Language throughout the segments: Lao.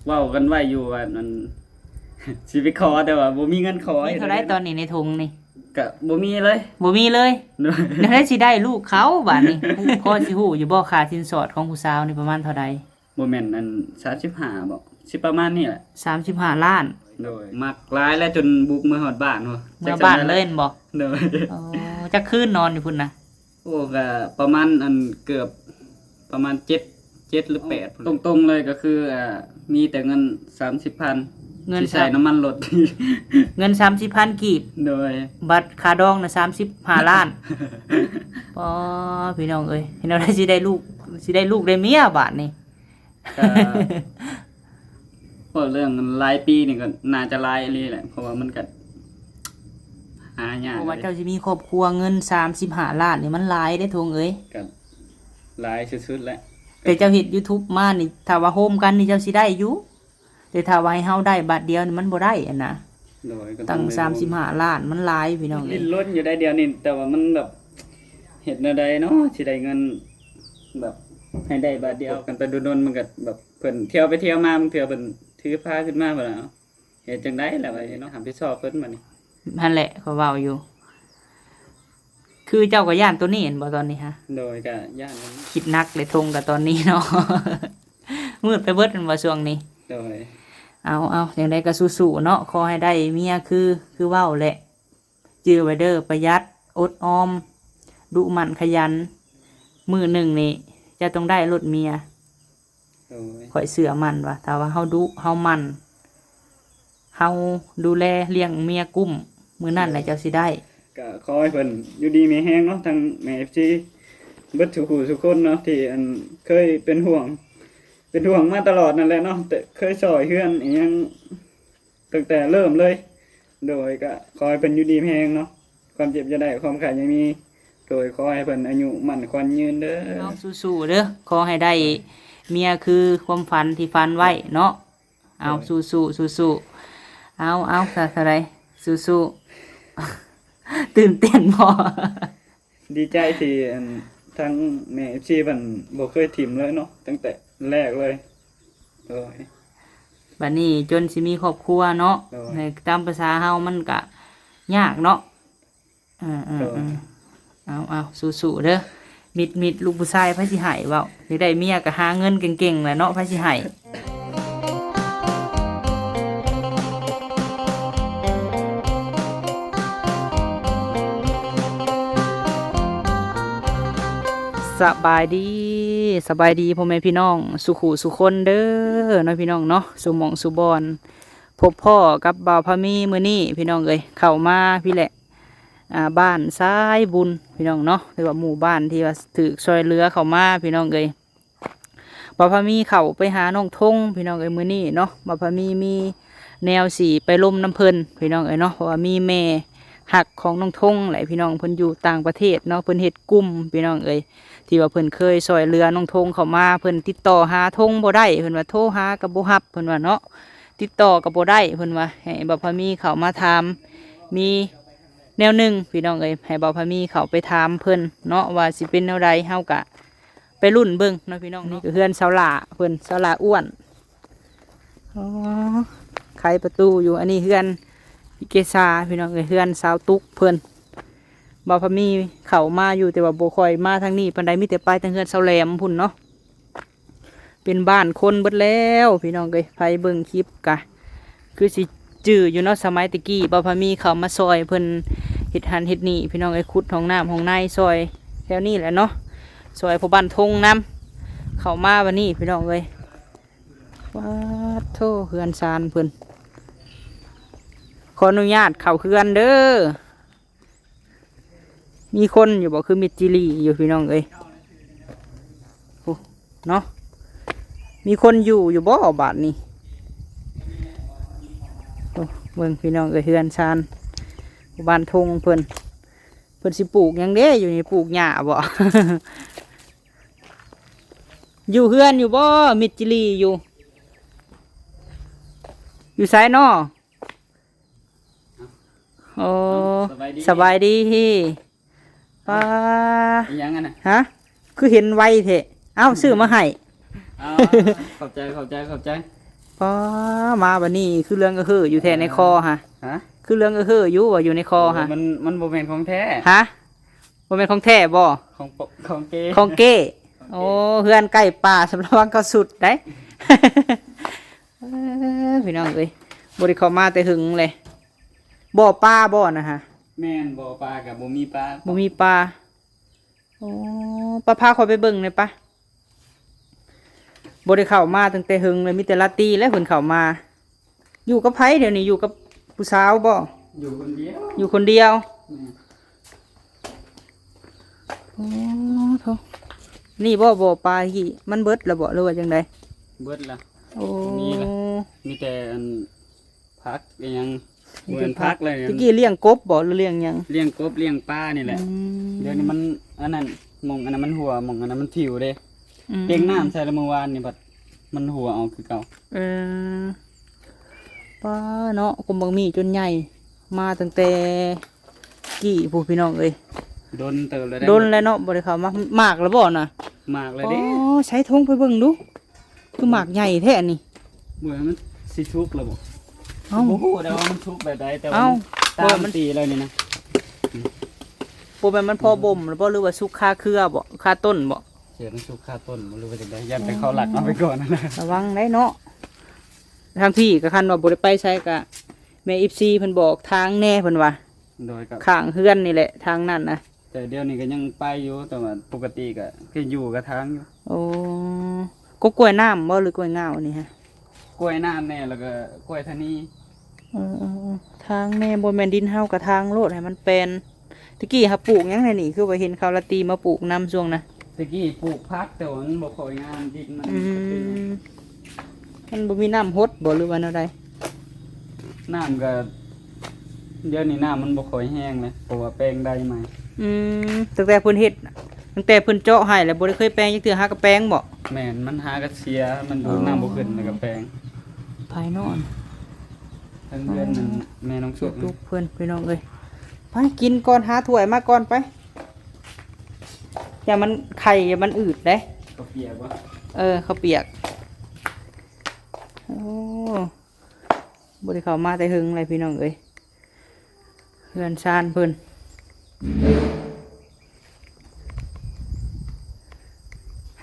ເວົ້າກັນໄວ້ຢູ່ວ່າ ອັນ ຊິໄປຂໍ ແຕ່ວ່າບໍ່ມີເງິນຂໍ. ມີເທົ່າໃດຕອນນີ້ໃນຖົງນີ້? ກະບໍ່ມີເລີຍ. ບໍ່ມີເລີຍ? ໂດຍ. ແນວໃດຊິໄດ້ລູກເຂົາບາດນີ້? ພໍຊິຮູ້ຢູ່ບໍ່ ຄ່າສິນສອດຂອງຜູ້ສາວນີ້ປະມານເທົ່າໃດ? ບໍ່ແມ່ນອັນ ສາມສິບຫ້າ ບໍ? ຊິປະມານນີ້ແຫຼະ. ສາມສິບຫ້າລ້ານ. ໂດຍ. ມັກຫຼາຍແລ້ວ ຈົນບຸກເມືອຮອດບ້ານພຸ້ນ. ເມືອບ້ານເລີຍແມ່ນບໍ່? ໂດຍ. ອໍ ຈັກຄືນນອນຢູ່ພຸ້ນນະ? ໂອ້ ກະປະມານອັນ ເກືອບປະມານເຈັດ ເຈັດ ຫຼື ແປດພຸ້ນແຫຼະ. ຕົງໆເລີຍກະຄື ອ່າ ມີແຕ່ເງິນສາມສິບພັນ ເງິນ ຊິໃສ່ ສາມ ນ້ຳມັນລົດ. ເງິນສາມສິບພັນກີບ. ໂດຍ. ບັດຄ່າດອງນະ ສາມສິບຫ້າລ້ານ. ອໍ ພີ່ນ້ອງເອີຍ ເຮັດແນວໃດຊິໄດ້ລູກ ຊິໄດ້ລູກໄດ້ເມຍບາດນີ້? ກະ ເວົ້າເລື່ອງຫຼາຍປີນີ້ກໍໜ້າຈະຫຼາຍອີ່ຫຼີແຫຼະ ເພາະວ່າມັນກໍຫາຍາກ. ເພາະວ່າເຈົ້າຊິມີຄອບຄົວ ເງິນສາມສິບຫ້າລ້ານນີ້ມັນຫຼາຍເດ້ ທົງເອີຍ. ກໍຫຼາຍສຸດໆແຫຼະ. ແຕ່ເຈົ້າເຮັດຢູທູບມານີ້ ຖ້າວ່າໂຮມກັນນີ້ເຈົ້າຊິໄດ້ຢູ່ ແຕ່ຖ້າວ່າໃຫ້ເຮົາໄດ້ບາດດຽວນີ້ມັນບໍ່ໄດ້ຫັ້ນນະ. ໂດຍ. ຕັ້ງສາມສິບຫ້າລ້ານມັນຫຼາຍ ພີ່ນ້ອງເອີຍ. ດີ້ນລົນຢູ່ໄດ໋ດຽວນີ້ ແຕ່ວ່າມັນແບບ ເຮັດແນວໃດເນາະ ຊິໄດ້ເງິນແບບໃຫ້ໄດ້ບາດດຽວ. ກັນໄປດົນໆ ມັນກໍແບບ ເພິ່ນທ່ຽວໄປທ່ຽວມາ ບາງເທື່ອເພິ່ນຖືພາຂຶ້ນມາ ເພິ່ນວ່າ ເຮັດຈັ່ງໃດລະບາດນີ້ເນາະ ຮັບຜິດຊອບເພິ່ນບາດນີ້. ຫັ້ນແຫຼະ ຂ້ອຍເວົ້າຢູ່ ຄືເຈົ້າກໍຢ້ານໂຕນີ້ແມ່ນບໍ່ຕອນນີ້ຫະ? ໂດຍ. ກໍຢ້ານ ຄິດໜັກເລີຍ ທົງກໍຕອນນີ້ເນາະ ມືດໄປເບິດແມ່ນບໍ່ຊ່ວງນີ້? ໂດຍ. ເອົາໆ ຈັ່ງໃດກໍສູ້ໆເນາະ ຂໍໃຫ້ໄດ້ເມຍຄື ຄືເວົ້າແຫຼະ. ຈື່ໄວ້ເດີ ປະຢັດ ອົດອອມ ດຸໝັ່ນຂະຫຍັນ ມື້ໜຶ່ງນີ້ເຈົ້າຕ້ອງໄດ້ໂລດເມຍ. ໂດຍ. ຂ້ອຍເຊື່ອໝັ້ນວ່າ ຖ້າວ່າເຮົາດຸ ເຮົາໝັ່ນ ເຮົາດູແລລ້ຽງເມຍກຸ້ມ ມື້ນັ້ນແຫຼະເຈົ້າຊິໄດ້. ກໍຂໍໃຫ້ເພິ່ນຢູ່ດີມີແຮງເນາະ ທັງແມ່ເອັຟຊີເບິດທຸກຜູ້ທຸກຄົນເນາະ ທີ່ອັນເຄີຍເປັນຫ່ວງ ເປັນຫ່ວງມາຕະຫຼອດນັ້ນແຫຼະເນາະ ແຕ່ເຄີຍຊ່ອຍເຮືອນອີ່ຫຍັງ ຕັ້ງແຕ່ເລີ່ມເລີຍ. ໂດຍ. ກໍຂໍໃຫ້ເພິ່ນຢູ່ດີມີແຮງເນາະ ຄວາມເຈັບຢ່າໄດ້ ຄວາມໄຂ້ຢ່າມີ. ໂດຍ. ຂໍໃຫ້ເພິ່ນອາຍຸໝັ້ນຂວັນຍືນເດີ. ເອົາ ສູ້ໆເດີ ຂໍໃຫ້ໄດ້ເມຍຄືຄວາມຝັນທີ່ຝັນໄວ້ເນາະ. ເອົາ ໂດຍ ສູ້ໆ ສູ້ໆ. ເອົາ ເອົາ ສາ ສາໄດ ສູ້ໆ. ຕື່ນເຕັ້ນບໍ່? ດີໃຈທີ່ ອັນ ທາງແມ່ເອັຟຊີເພິ່ນບໍ່ເຄີຍຖິ້ມເລີຍເນາະ ຕັ້ງແຕ່ແລກເລີຍ. ໂດຍ. ບັດນີ້ຈົນຊິມີຄອບຄົວເນາະ. ໂດຍ. ໃນຕາມພາສາເຮົາມັນກະຍາກເນາະ. ເອີໆໆ. ໂດຍ. ເອົາໆ ສູ້ໆເດີ ມິດໆ ລູກຜູ້ຊາຍໃຜຊິໃຫ້ເວົ້າ ຢາກໄດ້ເມຍກໍຫາເງິນເກັ່ງໆແຫຼະເນາະ ໃຜຊິໃຫ້? ສະບາຍດີ ສະບາຍດີພໍ່ແມ່ພີ່ນ້ອງສູ່ຄູ່ສູ່ຄົນເດີເນາະ ພີ່ນ້ອງເນາະ ສູ່ໝ່ອງສູ່ບ່ອນ. ພົບພໍ້ກັບບ່າວພາມີມື້ນີ້ ພີ່ນ້ອງເອີຍ ເຂົ້າມາພີ້ແຫຼະ ອ່າ ບ້ານຊາຍບຸນ ພີ່ນ້ອງເນາະ ຫຼືວ່າໝູ່ບ້ານທີ່ວ່າຖືກຊ່ອຍເຫຼືອເຂົ້າມາ ພີ່ນ້ອງເອີຍ. ບ່າວພາມີເຂົ້າໄປຫານ້ອງທົງ ພີ່ນ້ອງເອີຍ ມື້ນີ້ເນາະ ບ່າວພາມີມີແນວຊິໄປລົມນຳເພິ່ນ ພີ່ນ້ອງເອີຍເນາະ ເພາະວ່າມີແມ່ຮັກຂອງນ້ອງທົງແຫຼະ ພີ່ນ້ອງ ເພິ່ນຢູ່ຕ່າງປະເທດເນາະ ເພິ່ນເຮັດກຸ່ມ ພີ່ນ້ອງເອີຍ ທີ່ວ່າເພິ່ນເຄີຍຊ່ອຍເຫຼືອນ້ອງທົງເຂົ້າມາ ເພິ່ນຕິດຕໍ່ຫາທົງບໍ່ໄດ້ ເພິ່ນວ່າໂທຫາກໍບໍ່ຮັບ ເພິ່ນວ່າເນາະ ຕິດຕໍ່ກໍບໍ່ໄດ້ ເພິ່ນວ່າ ໃຫ້ບ່າວພາມີເຂົ້າມາຖາມ ມີແນວໜຶ່ງ ພີ່ນ້ອງເອີຍ ໃຫ້ບ່າວພາມີເຂົ້າໄປຖາມເພິ່ນເນາະ ວ່າຊິເປັນແນວໃດ ເຮົາກະໄປລຸ້ນເບິ່ງເນາະ ພີ່ນ້ອງເນາະ. ນີ້ກໍເຮືອນສາວຫຼ້າເພິ່ນ ສາວຫຼ້າອ້ວນ ອໍ ໄຂປະຕູຢູ່. ອັນນີ້ເຮືອນພີ່ເກສາ ພີ່ນ້ອງເອີຍ ເຮືອນສາວຕຸກເພິ່ນ. ບ່າວພາມີເຂົ້າມາຢູ່ ແຕ່ວ່າບໍ່ຄ່ອຍມາທາງນີ້ປານໃດ ມີແຕ່ໄປທາງເຮືອນສາວແຫຼມພຸ້ນເນາະ. ເປັນບ້ານຄົນເບິດແລ້ວ ພີ່ນ້ອງເອີຍ ໃຜເບິ່ງຄລິບກະຄືຊິຈື່ຢູ່ເນາະ ສະໄໝແຕ່ກີ້ ບ່າວພາມີເຂົ້າມາຊ່ອຍເພິ່ນເຮັດຫັ້ນເຮັດນີ້ ພີ່ນ້ອງເອີຍ ຂຸດຫ້ອງນ້ຳຫ້ອງໃນຊ່ອຍແຖວນີ້ແຫຼະເນາະ ຊ່ອຍພໍ່ບ້ານທົ່ງນຳ. ເຂົ້າມາບັດນີ້ ພີ່ນ້ອງເອີຍ ປາດໂທ້ ເຮືອນຊານເພິ່ນ. ຂໍອະນຸຍາດເຂົ້າເຮືອນເດີ. ມີຄົນຢູ່ບໍ່? ຄືມິດຈີ່ຫຼີ່ຢູ່ ພີ່ນ້ອງເອີຍ ໂອ້ ເນາະ ມີຄົນຢູ່ຢູ່ບໍ່ບາດນີ້? ໂອ້ ເບິ່ງ ພີ່ນ້ອງເອີຍ ເຮືອນຊານບ້ານທົ່ງເພິ່ນ ເພິ່ນຊິປູກຫຍັງເດ້ຢູ່ນີ້? ປູກຫຍ້າບໍ່? ຢູ່ເຮືອນຢູ່ບໍ່? ມິດຈີ່ຫຼີ່ຢູ່ ຢູ່ໃສເນາະ? ໂອ້ ສະບາຍດີ ສະບາຍດີ. ປ້າ ອີຫຍັງຫັ້ນນະ? ຮະ ຄືເຫັນໄວແທ້? ອ້າວ ຊື້ມາໃຫ້. ອ້າວ ຂອບໃຈ ຂອບໃຈ ຂອບໃຈ. ປ້າ ມາບັດນີ້ຄືເລື່ອງອະເຫີຢູ່ແທ້ໃນຄໍຫະ. ຮະ? ຄືເລື່ອງອະເຫີຢູ່ວ່າຢູ່ໃນຄໍຫະ. ໂອ້ ມັນ ມັນບໍ່ແມ່ນຂອງແທ້. ຮະ? ບໍ່ແມ່ນຂອງແທ້ບໍ່? ຂອງປ- ຂອງເກ. ຂອງເກ. ຂອງເກ. ໂອ້ ເຮືອນໃກ້ປ່າ ສຳລັບວັງເຂົ້າສຸດໄດ໋. ເອີ ພີ່ນ້ອງເອີຍ ບໍ່ໄດ້ເຂົ້າມາແຕ່ຫຶງເລີຍ. ບໍ່ປາບໍ່ນະຫະ? ແມ່ນ ບໍ່ປາກໍບໍ່ມີປາ. ບໍ່ມີປາ. ໂອ້ ປະ ພາຂ້ອຍໄປເບິ່ງແດ່ປະ. ບໍ່ໄດ້ເຂົ້າມາຕັ້ງແຕ່ເຫິງເລີຍ ມີແຕ່ລາຕີແຫຼະເພິ່ນເຂົ້າມາ. ຢູ່ກັບໃຜດຽວນີ້? ຢູ່ກັບຜູ້ສາວບໍ່? ຢູ່ຄົນດຽວ. ຢູ່ຄົນດຽວ. ແມ່ນ. ໂອ້ໂທ ນີ້ບໍ່ ບໍ່ປາທີ່ມັນເບິດແລ້ວບໍ່ ຫຼືວ່າຈັ່ງໃດ? ເບິດລະ. ໂອ້ ມີລະ ມີແຕ່ອັນຜັກອີຫຍັງ. ມີແຕ່ຜັກ ບໍ່ແມ່ນຜັກແລ້ວ. ຕະກີ້ລ້ຽງກົບບໍ່ ຫຼືລ້ຽງຫຍັງ? ລ້ຽງກົບລ້ຽງປານີ້ແຫຼະ. ອືມ ດຽວນີ້ມັນອັນນັ້ນ ໝ່ອງອັນນັ້ນມັນຮົ່ວ ໝ່ອງອັນນັ້ນມັນຖິວເດ້. ອືມ ເປັນນ້ຳໃສ່ລະມື້ວານນີ້ ບັດມັນຮົ່ວອອກຄືເກົ່າ. ເອີ ປ້າເນາະ ກົມບັກໝີ່ຈົນໃຫຍ່ ມາຕັ້ງແຕ່ ກີ້ຜູ້ພີ່ນ້ອງເອີຍ. ດົນເຕີບແລ້ວເດ້. ດົນແລ້ວເນາະ ບໍ່ໄດ້ເຂົ້າມາ. ໝາກແລ້ວບໍ່ນະ? ໝາກແລ້ວເດ້. ອໍ ໃຊ້ຖົງໄປເບິ່ງດູ ຄືໝາກໃຫຍ່ແທ້ອັນນີ້. ບໍ່ ມັນຊິສຸກແລ້ວບໍ່? ເອົ້າ ບໍ່ຮູ້ແຕ່ວ່າມັນສຸກແບບໃດ ແຕ່ວ່າ ເອົ້າ ມັນຕາມຕີແລ້ວນີ້ນະ. ບໍ່ແມ່ນມັນພໍບົ່ມແລ້ວບໍ່ ຫຼືວ່າສຸກຄາເຄືອບໍ່ ຄາຕົ້ນບໍ່? ເສຍມັນສຸກຄາຕົ້ນບໍ່ ຫຼືວ່າຈັ່ງໃດ? ຢ້ານແຕ່ເຂົາລັກເອົາໄປກ່ອນນະ. ລະວັງໄດ໋ເນາະ ທາງພີ້ກໍຄັນວ່າບໍ່ໄດ້ໄປໃສກໍ ແມ່ເອັຟຊີເພິ່ນບອກທາງແດ່ເພິ່ນວ່າ. ໂດຍ ກໍຂ້າງເຮືອນນີ້ແຫຼະທາງນັ້ນນະ. ແຕ່ດຽວນີ້ກໍຍັງໄປຢູ່ ແຕ່ວ່າປົກກະຕິກໍຄືຢູ່ກັບທາງຢູ່. ໂອ້ ກໍກ້ວຍນ້ຳບໍ່ ຫຼືກ້ວຍງາວອັນນີ້ຫະ? ກ້ວຍນ້ຳແດ່ ແລ້ວກໍກ້ວຍທະນີ. ເອີໆໆ ທາງແດ່ ບໍ່ແມ່ນດິນເຮົາກໍທາງໂລດໃຫ້ມັນແປນ. ຕະກີ້ຫາປູກຫຍັງແດ່ນີ້ ຄືວ່າເຫັນເຂົາລາຕີມາປູກນຳຊ່ວງນະ? ຕະກີ້ປູກຜັກ ແຕ່ວ່າມັນບໍ່ຄ່ອຍງາມ ດິນມັນ. ອືມ ມັນບໍ່ມີນ້ຳຫົດບໍ່ ຫຼືວ່າແນວໃດ? ນ້ຳກໍ ດຽວນີ້ນ້ຳມັນບໍ່ຄ່ອຍແຮງເລີຍ ເພາະວ່າແປງໄດ້ໃໝ່. ອືມ ຕັ້ງແຕ່ເພິ່ນເຮັດ ຕັ້ງແຕ່ເພິ່ນເຈາະໃຫ້ແລ້ວ ບໍ່ໄດ້ເຄີຍແປງຈັກເທື່ອ. ຫາກໍແປງບໍ່? ແມ່ນ ມັນຫາກໍເສຍ ມັນດູດນ້ຳບໍ່ຂຶ້ນ ແລ້ວກໍແປງ. ພາຍນອກ ທາງເຮືອນນັ້ນແມ່ນ້ອງສຸກ ຕຸກເພິ່ນພີ່ນ້ອງເອີຍ. ໄປກິນກ່ອນ ຫາຖ້ວຍມາກ່ອນໄປ. ຢ່າມັນໄຂ່ ຢ່າມັນອືດເດ້. ເຂົ້າປຽກບໍ່? ເອີ ເຂົ້າປຽກ. ໂອ້ ບໍ່ໄດ້ເຂົ້າມາແຕ່ເຫິງແລ້ວພີ່ນ້ອງເອີຍ ເຮືອນຊານເພິ່ນ.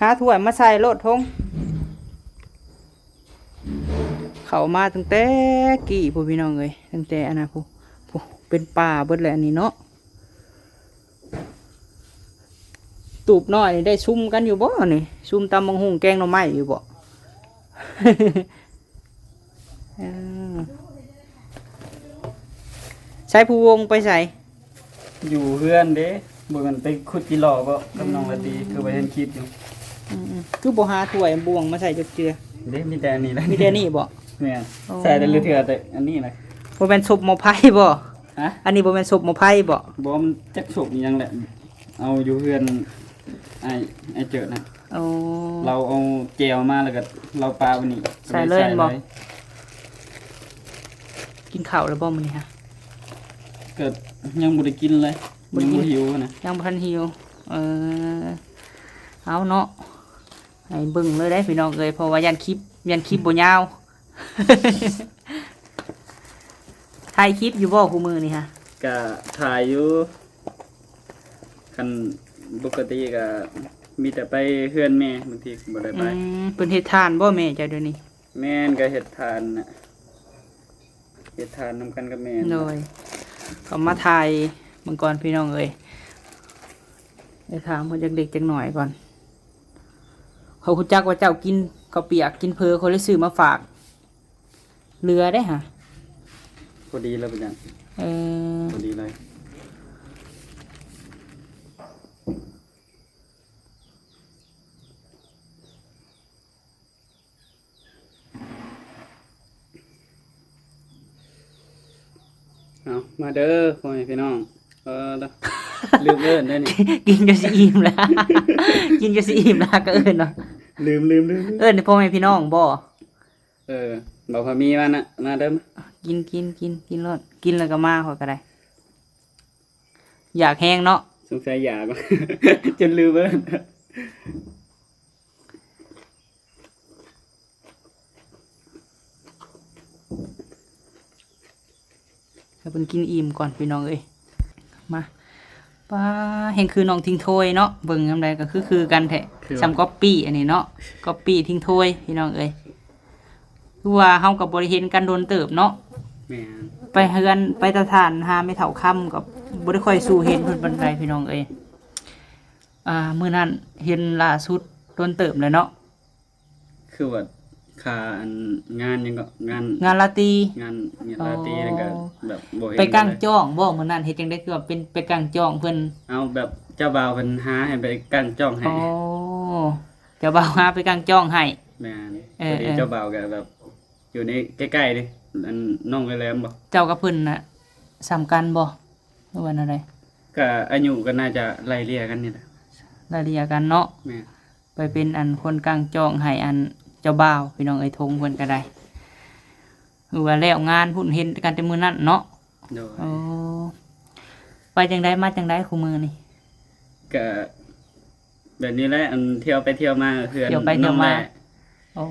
ຫາຖ້ວຍມາໃສ່ໂລດ ຖົງ. ເຂົ້າມາຕັ້ງແຕ່ກີ້ພຸ້ນພີ່ນ້ອງເອີຍ ຕັ້ງແຕ່ອັນນັ້ນພຸ້ນ ພຸ້ນ ເປັນປ່າເບິດແລ້ວອັນນີ້ເນາະ. ຕູບນ້ອຍນີ້ໄດ້ຊຸມກັນຢູ່ບໍ່ນີ້? ຊຸມຕຳບັກຫຸ່ງແກງໜໍ່ໄມ້ຢູ່ບໍ່? ເອີ ໃສ ຜູ້ວົງໄປໃສ? ຢູ່ເຮືອນເດ້. ບໍ່ແມ່ນໄປຂຸດຈີຫຼໍ່ບໍ່ ກັບນ້ອງລາຕີ? ອືມ ຄືວ່າເຫັນຄລິບຢູ່. ອືມໆ ຄືບໍ່ຫາຖ້ວຍບ່ວງມາໃສ່ຈັກເທື່ອ? ເດ້ ມີແຕ່ອັນນີ້ແຫຼະ. ມີແຕ່ນີ້ບໍ່? ແມ່ນ. ອໍ ໃສ່ແຕ່ລະເທື່ອແຕ່ອັນນີ້ນະ. ບໍ່ແມ່ນສົບໝໍໄພບໍ່? ຮະ? ອັນນີ້ບໍ່ແມ່ນສົບໝໍໄພບໍ່? ບໍ່ ມັນຈັກສົບອີ່ຫຍັງແຫຼະ. ເອົາຢູ່ເຮືອນອ້າຍ ອ້າຍເຈີນະ. ໂອ້ ລາວເອົາແຈ່ວມາ ແລ້ວກໍລາວປາໄວ້ນີ້ ໃສ່ເລີຍ ໃສ່ເລີຍບໍ່? ກິນເຂົ້າແລ້ວບໍ່ມື້ນີ້ຫະ? ກໍຍັງບໍ່ໄດ້ກິນເລີຍ. ບໍ່ໄດ້ກິນ ຍັງບໍ່ຫິວນະ. ຍັງບໍ່ທັນຫິວ. ເອີ ເອົາເນາະ ໃຫ້ເບິ່ງເລີຍເດ້ພີ່ນ້ອງເອີຍ ເພາະວ່າຢ້ານຄລິບ ຢ້ານຄລິບບໍ່ຍາວ. ຖ່າຍຄລິບຢູ່ບໍ່ຄູ່ມື້ນີ້ຫະ? ກະຖ່າຍຢູ່. ຄັນປົກກະຕິກະມີແຕ່ໄປເຮືອນແມ່ ບາງທີກໍບໍ່ໄດ້ໄປ. ອືມ ເພິ່ນເຮັດທານບໍ່ແມ່ເຈົ້າດຽວນີ້? ແມ່ນ ກໍເຮັດທານນະ ເຮັດທານນຳກັນກັບແມ່ນ. ໂດຍ ເຂົ້າມາຖ່າຍເບິ່ງກ່ອນພີ່ນ້ອງເອີຍ ໄດ້ຖາມເພິ່ນຈັກເລັກຈັກໜ້ອຍກ່ອນ. ເຂົາຮູ້ຈັກວ່າເຈົ້າກິນເຂົ້າປຽກກິນເຜີ ເຂົາເລີຍຊື້ມາຝາກ. ເຫຼືອເດ້ຫະ ພໍດີແລ້ວເປັນຫຍັງ? ເອີ ພໍດີເລີຍ. ເອົາ ມາເດີພໍ່ແມ່ພີ່ນ້ອງ. ເອີ ລືມເອີ້ນເດ້ນີ້. ກິນຈົນຊິອີ່ມແລ້ວ ກິນຈົນຊິອີ່ມແລ້ວກໍເອີ້ນເນາະ. ລືມ ລືມ ລືມ ເອີ້ນພໍ່ແມ່ພີ່ນ້ອງບໍ່? ເອີ ບໍ່ພໍມີມານະ ມາເດີ. ກິນ ກິນ ກິນ ກິນໂລດ ກິນແລ້ວກໍມາ ຂ້ອຍກໍໄດ້ ຢາກແຮງເນາະ. ສົງໄສຢາກ ຈົນລືມເບີ. ໃຫ້ເພິ່ນກິນອີ່ມກ່ອນພີ່ນ້ອງເອີຍ. ມາ ປ້າ ແຮ່ງຄືນ້ອງທິງໂທຍເນາະ, ເບິ່ງຍາມໃດກໍຄື ຄືກັນແທ້. ຄື ສ່ຳກັອບປີ້ອັນນີ້ເນາະ, ກັອບປີ້ທິງໂທຍພີ່ນ້ອງເອີຍ. ຄືວ່າເຮົາກໍບໍ່ໄດ້ເຫັນກັນດົນເຕີບເນາະ. ແມ່ນ. ໄປເຮືອນ ໄປຕາທ່ານຫາແມ່ເຖົ້າຄຳກໍບໍ່ໄດ້ຄ່ອຍສູ່ເຫັນເພິ່ນປານໃດພີ່ນ້ອງເອີຍ. ອ່າ ມື້ນັ້ນເຫັນລ່າສຸດດົນເຕີບແລ້ວເນາະ. ຄືວ່າຄາອັນງານຫຍັງເກາະ ງານ ງານລາຕີ ງານ ງານລາຕີ ອໍ ແລ້ວກໍແບບບໍ່ເຫັນ ໄປກ້າງຈ້ອງບໍ່ມື້ນັ້ນ? ເຮັດຈັ່ງໃດຄືວ່າເປັນໄປກ້າງຈ້ອງເພິ່ນ? ເອົາແບບເຈົ້າບ່າວເພິ່ນຫາໃຫ້ໄປກ້າງຈ້ອງໃຫ້. ອໍ ເຈົ້າບ່າວຫາໄປກ້າງຈ້ອງໃຫ້. ແມ່ນ. ເອີ ພໍດີ ເອີ ເຈົ້າບ່າວກໍແບບຢູ່ໃນໃກ້ໆເດ້ ອັນນ້ອງໄອແຫຼມບໍ່? ເຈົ້າກັບເພິ່ນນະສ່ຳກັນບໍ່ ຫຼືວ່າແນວໃດ? ກໍອາຍຸກໍໜ້າຈະໄລ່ເລ່ຍກັນນີ້ແຫຼະ. ໄລ່ເລ່ຍກັນເນາະ. ແມ່ນ. ໄປເປັນອັນຄົນກ້າງຈ້ອງໃຫ້ອັນເຈົ້າບ່າວ ພີ່ນ້ອງເອີຍ. ທົງເພິ່ນກໍໄດ້ ຄືວ່າແລ້ວງານພຸ້ນ ເຫັນກັນແຕ່ມື້ນັ້ນເນາະ. ໂດຍ. ໂອ້ ໄປຈັ່ງໃດມາຈັ່ງໃດຄູ່ມື້ນີ້? ກະແບບນີ້ແຫຼະ ອັນທ່ຽວໄປທ່ຽວມາເຮືອນ ທ່ຽວໄປທ່ຽວມາ. ອໍ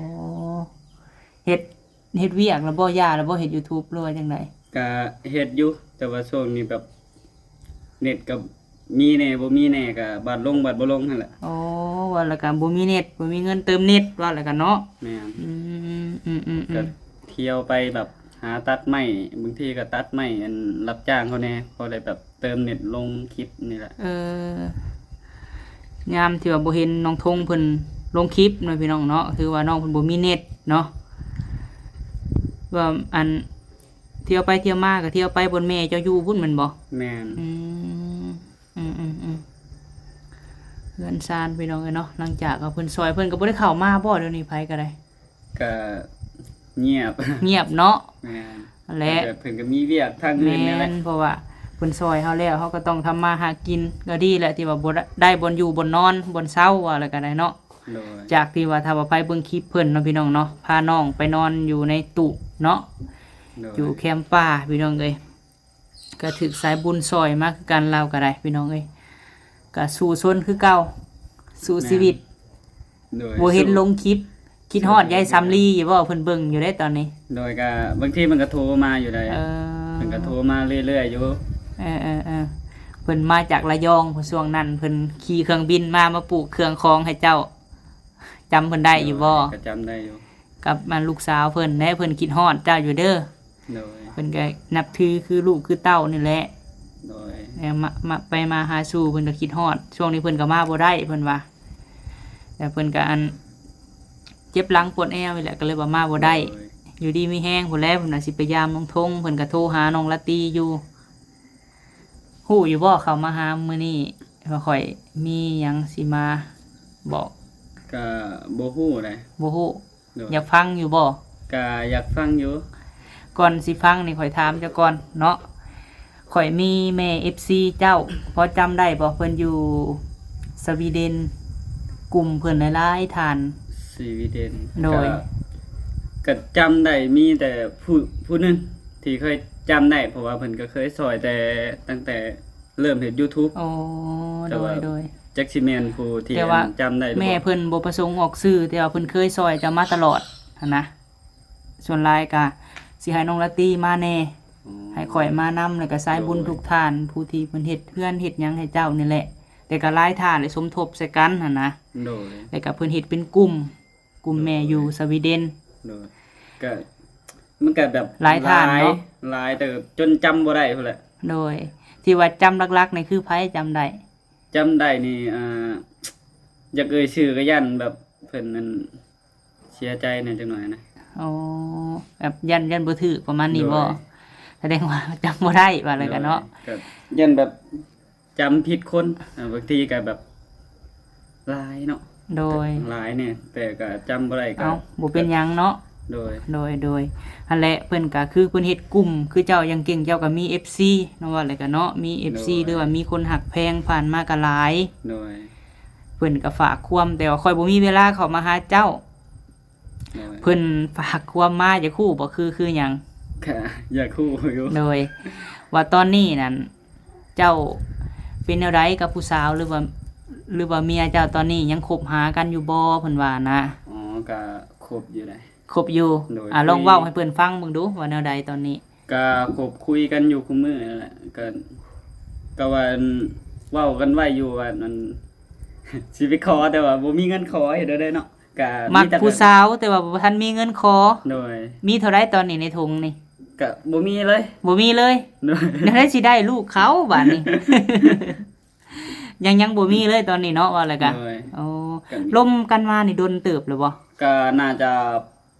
ເຮັດ ເຮັດວຽກແລ້ວບໍ່? ຢ່າແລ້ວບໍ່? ເຮັດ YouTube ຫຼືວ່າຈັ່ງໃດ? ກະເຮັດຢູ່ ແຕ່ວ່າຊ່ວງນີ້ແບບເນັດກໍມີແດ່ບໍ່ມີແດ່ ກະບາດລົງບາດບໍ່ລົງຫັ້ນແຫຼະ. ອໍ ວ່າແລ້ວກໍບໍ່ມີເນັດ ບໍ່ມີເງິນເຕີມເນັດ ວ່າແລ້ວກໍເນາະ. ແມ່ນ. ອືມ ອືມໆໆ ກໍທ່ຽວໄປແບບຫາຕັດໄມ້ ບາງທີກໍຕັດໄມ້ ອັນ ຮັບຈ້າງເຂົາແດ່ ພໍໄດ້ແບບ ເຕີມເນັດລົງຄລິບນີ້ແຫຼະ. ເອີ ຍາມທີ່ວ່າບໍ່ເຫັນນ້ອງທົງເພິ່ນລົງຄລິບເນາະ ພີ່ນ້ອງເນາະ, ຄືວ່ານ້ອງເພິ່ນບໍ່ມີເນັດເນາະ. ວ່າອັນ ທ່ຽວໄປທ່ຽວມາກໍທ່ຽວໄປບ່ອນແມ່ເຈົ້າຢູ່ພຸ້ນແມ່ນບໍ່? ແມ່ນ. ອືມ ອືມໆໆ ເຮືອນຊານ ພີ່ນ້ອງເອີຍເນາະ. ຫຼັງຈາກວ່າເພິ່ນຊ່ອຍ ເພິ່ນກໍບໍ່ໄດ້ເຂົ້າມາບໍ່? ດຽວນີ້ໃຜກໍໄດ້ ກະງຽບ ງຽບເນາະ. ແມ່ນ. ແລະ ເພິ່ນກໍມີວຽກທາງອື່ນແຫຼະ. ແມ່ນ. ເພາະວ່າເພິ່ນຊ່ອຍເຮົາແລ້ວ ເຮົາກໍຕ້ອງທຳມາຫາກິນ. ກໍດີແຫຼະທີ່ວ່າບໍ່ໄດ້ ໄດ້ບ່ອນຢູ່ບ່ອນນອນ ບ່ອນເຊົາ ວ່າແລ້ວກໍໄດ້ເນາະ. ໂດຍ. ຈາກທີ່ວ່າຖ້າວ່າໃຜເບິ່ງຄລິບເພິ່ນເນາະ ພີ່ນ້ອງເນາະ, ພານ້ອງໄປນອນຢູ່ໃນຕູບເນາະ. ໂດຍ. ຢູ່ແຄມປ່າ ພີ່ນ້ອງເອີຍ. ກໍຖືກສາຍບຸນຊ່ອຍມາຄືກັນ ລາວກໍໄດ້ ພີ່ນ້ອງເອີຍ. ກໍສູ້ຊົນຄືເກົ່າ ສູ້ຊີວິດ. ແມ່ນ. ໂດຍ. ບໍ່ເຫັນລົງຄລິບ ຄິດຮອດຍາຍສຳລີຢູ່ບໍ່? ເພິ່ນເບິ່ງຢູ່ເດ້ຕອນນີ້. ໂດຍ. ກໍບາງທີເພິ່ນກໍໂທມາຢູ່ໃດ. ເອີ ເພິ່ນກໍໂທມາເລື້ອຍໆຢູ່. ເອີໆໆ ເພິ່ນມາຈາກລະຍອງ ຊ່ວງນັ້ນເພິ່ນຂີ່ເຄື່ອງບິນມາ ມາປູກເຄື່ອງຂອງໃຫ້ເຈົ້າ. ຈຳເພິ່ນໄດ້ຢູ່ບໍ່? ໂດຍ. ກໍຈຳໄດ້ຢູ່. ກັບ ອັນ ລູກສາວເພິ່ນແຫຼະ ເພິ່ນຄິດຮອດເຈົ້າຢູ່ເດີ. ໂດຍ. ເພິ່ນກໍນັບຖືຄືລູກຄືເຕົ້ານີ້ແຫຼະ. ໂດຍ. ແລ້ວມາ ມາ ໄປມາຫາສູ່ເພິ່ນກໍຄິດຮອດ. ຊ່ວງນີ້ເພິ່ນກໍມາບໍ່ໄດ້ເພິ່ນວ່າ. ແລ້ວເພິ່ນກໍ ອັນ ເຈັບຫຼັງປວດແອວນີ້ແຫຼະ ກໍເລີຍວ່າມາບໍ່ໄດ້. ໂດຍ. ຢູ່ດີມີແຮງພຸ້ນແຫຼະ ເພິ່ນວ່າຊິໄປຢາມນ້ອງທົງ. ເພິ່ນກໍໂທຫານ້ອງລາຕີຢູ່. ຮູ້ຢູ່ບໍ່ ເຂົ້າມາຫາມື້ນີ້ວ່າຂ້ອຍມີຫຍັງຊິມາບອກ? ກະບໍ່ຮູ້ໃດ. ບໍ່ຮູ້. ໂດຍ. ຢາກຟັງຢູ່ບໍ່? ກະຢາກຟັງຢູ່. ກ່ອນຊິຟັງນີ້ ຂ້ອຍຖາມເຈົ້າກ່ອນເນາະ. ຂ້ອຍມີແມ່ເອັຟຊີເຈົ້າ ພໍຈຳໄດ້ບໍ່? ເພິ່ນຢູ່ສະວີເດັນ ກຸ່ມເພິ່ນຫຼາຍໆທ່ານ. ສະວີເດັນ. ໂດຍ. ກະ ກະຈຳໄດ້ ມີແຕ່ຜູ້ ຜູ້ໜຶ່ງທີ່ຂ້ອຍຈຳໄດ້ ເພາະວ່າເພິ່ນກໍເຄີຍຊ່ອຍແຕ່ ຕັ້ງແຕ່ ເລີ່ມເຮັດ YouTube. ໂອ້ ແຕ່ວ່າ ໂດຍ ໂດຍ ຈັກຊິແມ່ນຜູ້ທີ່ ແຕ່ວ່າ ອັນ ຈຳໄດ້ຫຼືບໍ່. ແມ່ເພິ່ນບໍ່ປະສົງອອກຊື່ ແຕ່ວ່າເພິ່ນເຄີຍຊ່ອຍເຈົ້າມາຕະຫຼອດຫັ້ນນະ. ສ່ວນຫຼາຍກະຊິໃຫ້ນ້ອງລາຕີມາແດ່. ອໍ. ໃຫ້ຂ້ອຍມານຳ ແລ້ວກະສາຍບຸນ ໂດຍ ທຸກທ່ານ ຜູ້ທີ່ເພິ່ນເຮັດເຮືອນເຮັດຫຍັງໃຫ້ເຈົ້ານີ້ແຫຼະ. ແຕ່ກະຫຼາຍທ່ານ ແລະ ສົມທົບໃສ່ກັນຫັ້ນນະ. ໂດຍ. ແລ້ວກະເພິ່ນເຮັດເປັນກຸ່ມ ກຸ່ມແມ່ຢູ່ສະວີເດັນ. ໂດຍ. ກະ ມັນກະແບບຫຼາຍທ່ານເນາະ ຫຼາຍ ຫຼາຍເຕີບ ຈົນຈຳບໍ່ໄດ້ພຸ້ນແຫຼະ. ໂດຍ. ທີ່ວ່າຈຳຫຼັກໆນີ້ຄືໃຜ ຈຳໄດ້? ຈຳໄດ້ນີ້ ອ່າ ຢາກເອີ່ຍຊື່ກໍຢ້ານແບບເພິ່ນນັ້ນເສຍໃຈແດ່ຈັກໜ້ອຍນະ. ອໍ ແບບຢ້ານ ຢ້ານບໍ່ຖືກປະມານນີ້ບໍ່? ໂດຍ. ສະແດງວ່າຈຳບໍ່ໄດ້ ວ່າແລ້ວກັນເນາະ. ໂດຍ. ກໍຢ້ານແບບ ຈຳຜິດຄົນ ເອີ ບາງທີກໍແບບຫຼາຍເນາະ. ໂດຍ. ຫຼາຍແດ່ ແຕ່ກໍຈຳບໍ່ໄດ້ກໍ ເອົ້າ ບໍ່ເປັນຫຍັງເນາະ. ໂດຍ ໂດຍ ໂດຍ. ຫັ້ນແຫຼະ ເພິ່ນກໍຄືເພິ່ນເຮັດກຸ່ມ ຄືເຈົ້າຢ່າງເກັ່ງ ເຈົ້າກໍມີເອັຟຊີເນາະ ວ່າແລ້ວກໍເນາະ ມີເອັຟຊີ ໂດຍ ຫຼືວ່າມີຄົນຮັກແພງຜ່ານມາກໍຫຼາຍ. ໂດຍ. ເພິ່ນກໍຝາກຄວາມ ແຕ່ວ່າຂ້ອຍບໍ່ມີເວລາເຂົ້າມາຫາເຈົ້າ. ໂດຍ. ເພິ່ນຝາກຄວາມມາ ຢາກຮູ້ບໍ່ ຄື ຄືຫຍັງ? ກະຢາກຮູ້ຢູ່. ໂດຍ. ວ່າຕອນນີ້ນັ້ນ ເຈົ້າເປັນແນວໃດກັບຜູ້ສາວ ຫຼືວ່າ ຫຼືວ່າເມຍເຈົ້າຕອນນີ້ຍັງຄົບຫາກັນຢູ່ບໍ່ ເພິ່ນວ່ານະ? ອໍ ກະຄົບຢູ່ໃດ໋. ຄົບຢູ່. ໂດຍ. ອາ ລອງເວົ້າໃຫ້ເພິ່ນຟັງເບິ່ງດູ ວ່າແນວໃດຕອນນີ້? ກະຄົບຄຸຍກັນຢູ່ຄູ່ມື້ນັ້ນແຫຼະ ກະ ກະວ່າ ເວົ້າກັນໄວ້ຢູ່ວ່າ ອັນ ຊິໄປຂໍ ແຕ່ວ່າບໍ່ມີເງິນຂໍ ເຮັດແນວໃດເນາະ ກະ ມັກຜູ້ສາວ ແຕ່ວ່າບໍ່ທັນມີເງິນຂໍ. ໂດຍ. ມີເທົ່າໃດຕອນນີ້ໃນຖົງນີ້? ກະບໍ່ມີເລີຍ. ບໍ່ມີເລີຍ. ໂດຍ. ແນວໃດຊິໄດ້ລູກເຂົາບາດນີ້? ຍັງ ຍັງບໍ່ມີເລີຍຕອນນີ້ເນາະ ວ່າແລ້ວກະ. ໂດຍ. ໂອ້ ກະ ລົມກັນມານີ້ດົນເຕີບແລ້ວບໍ່? ກະໜ້າຈະ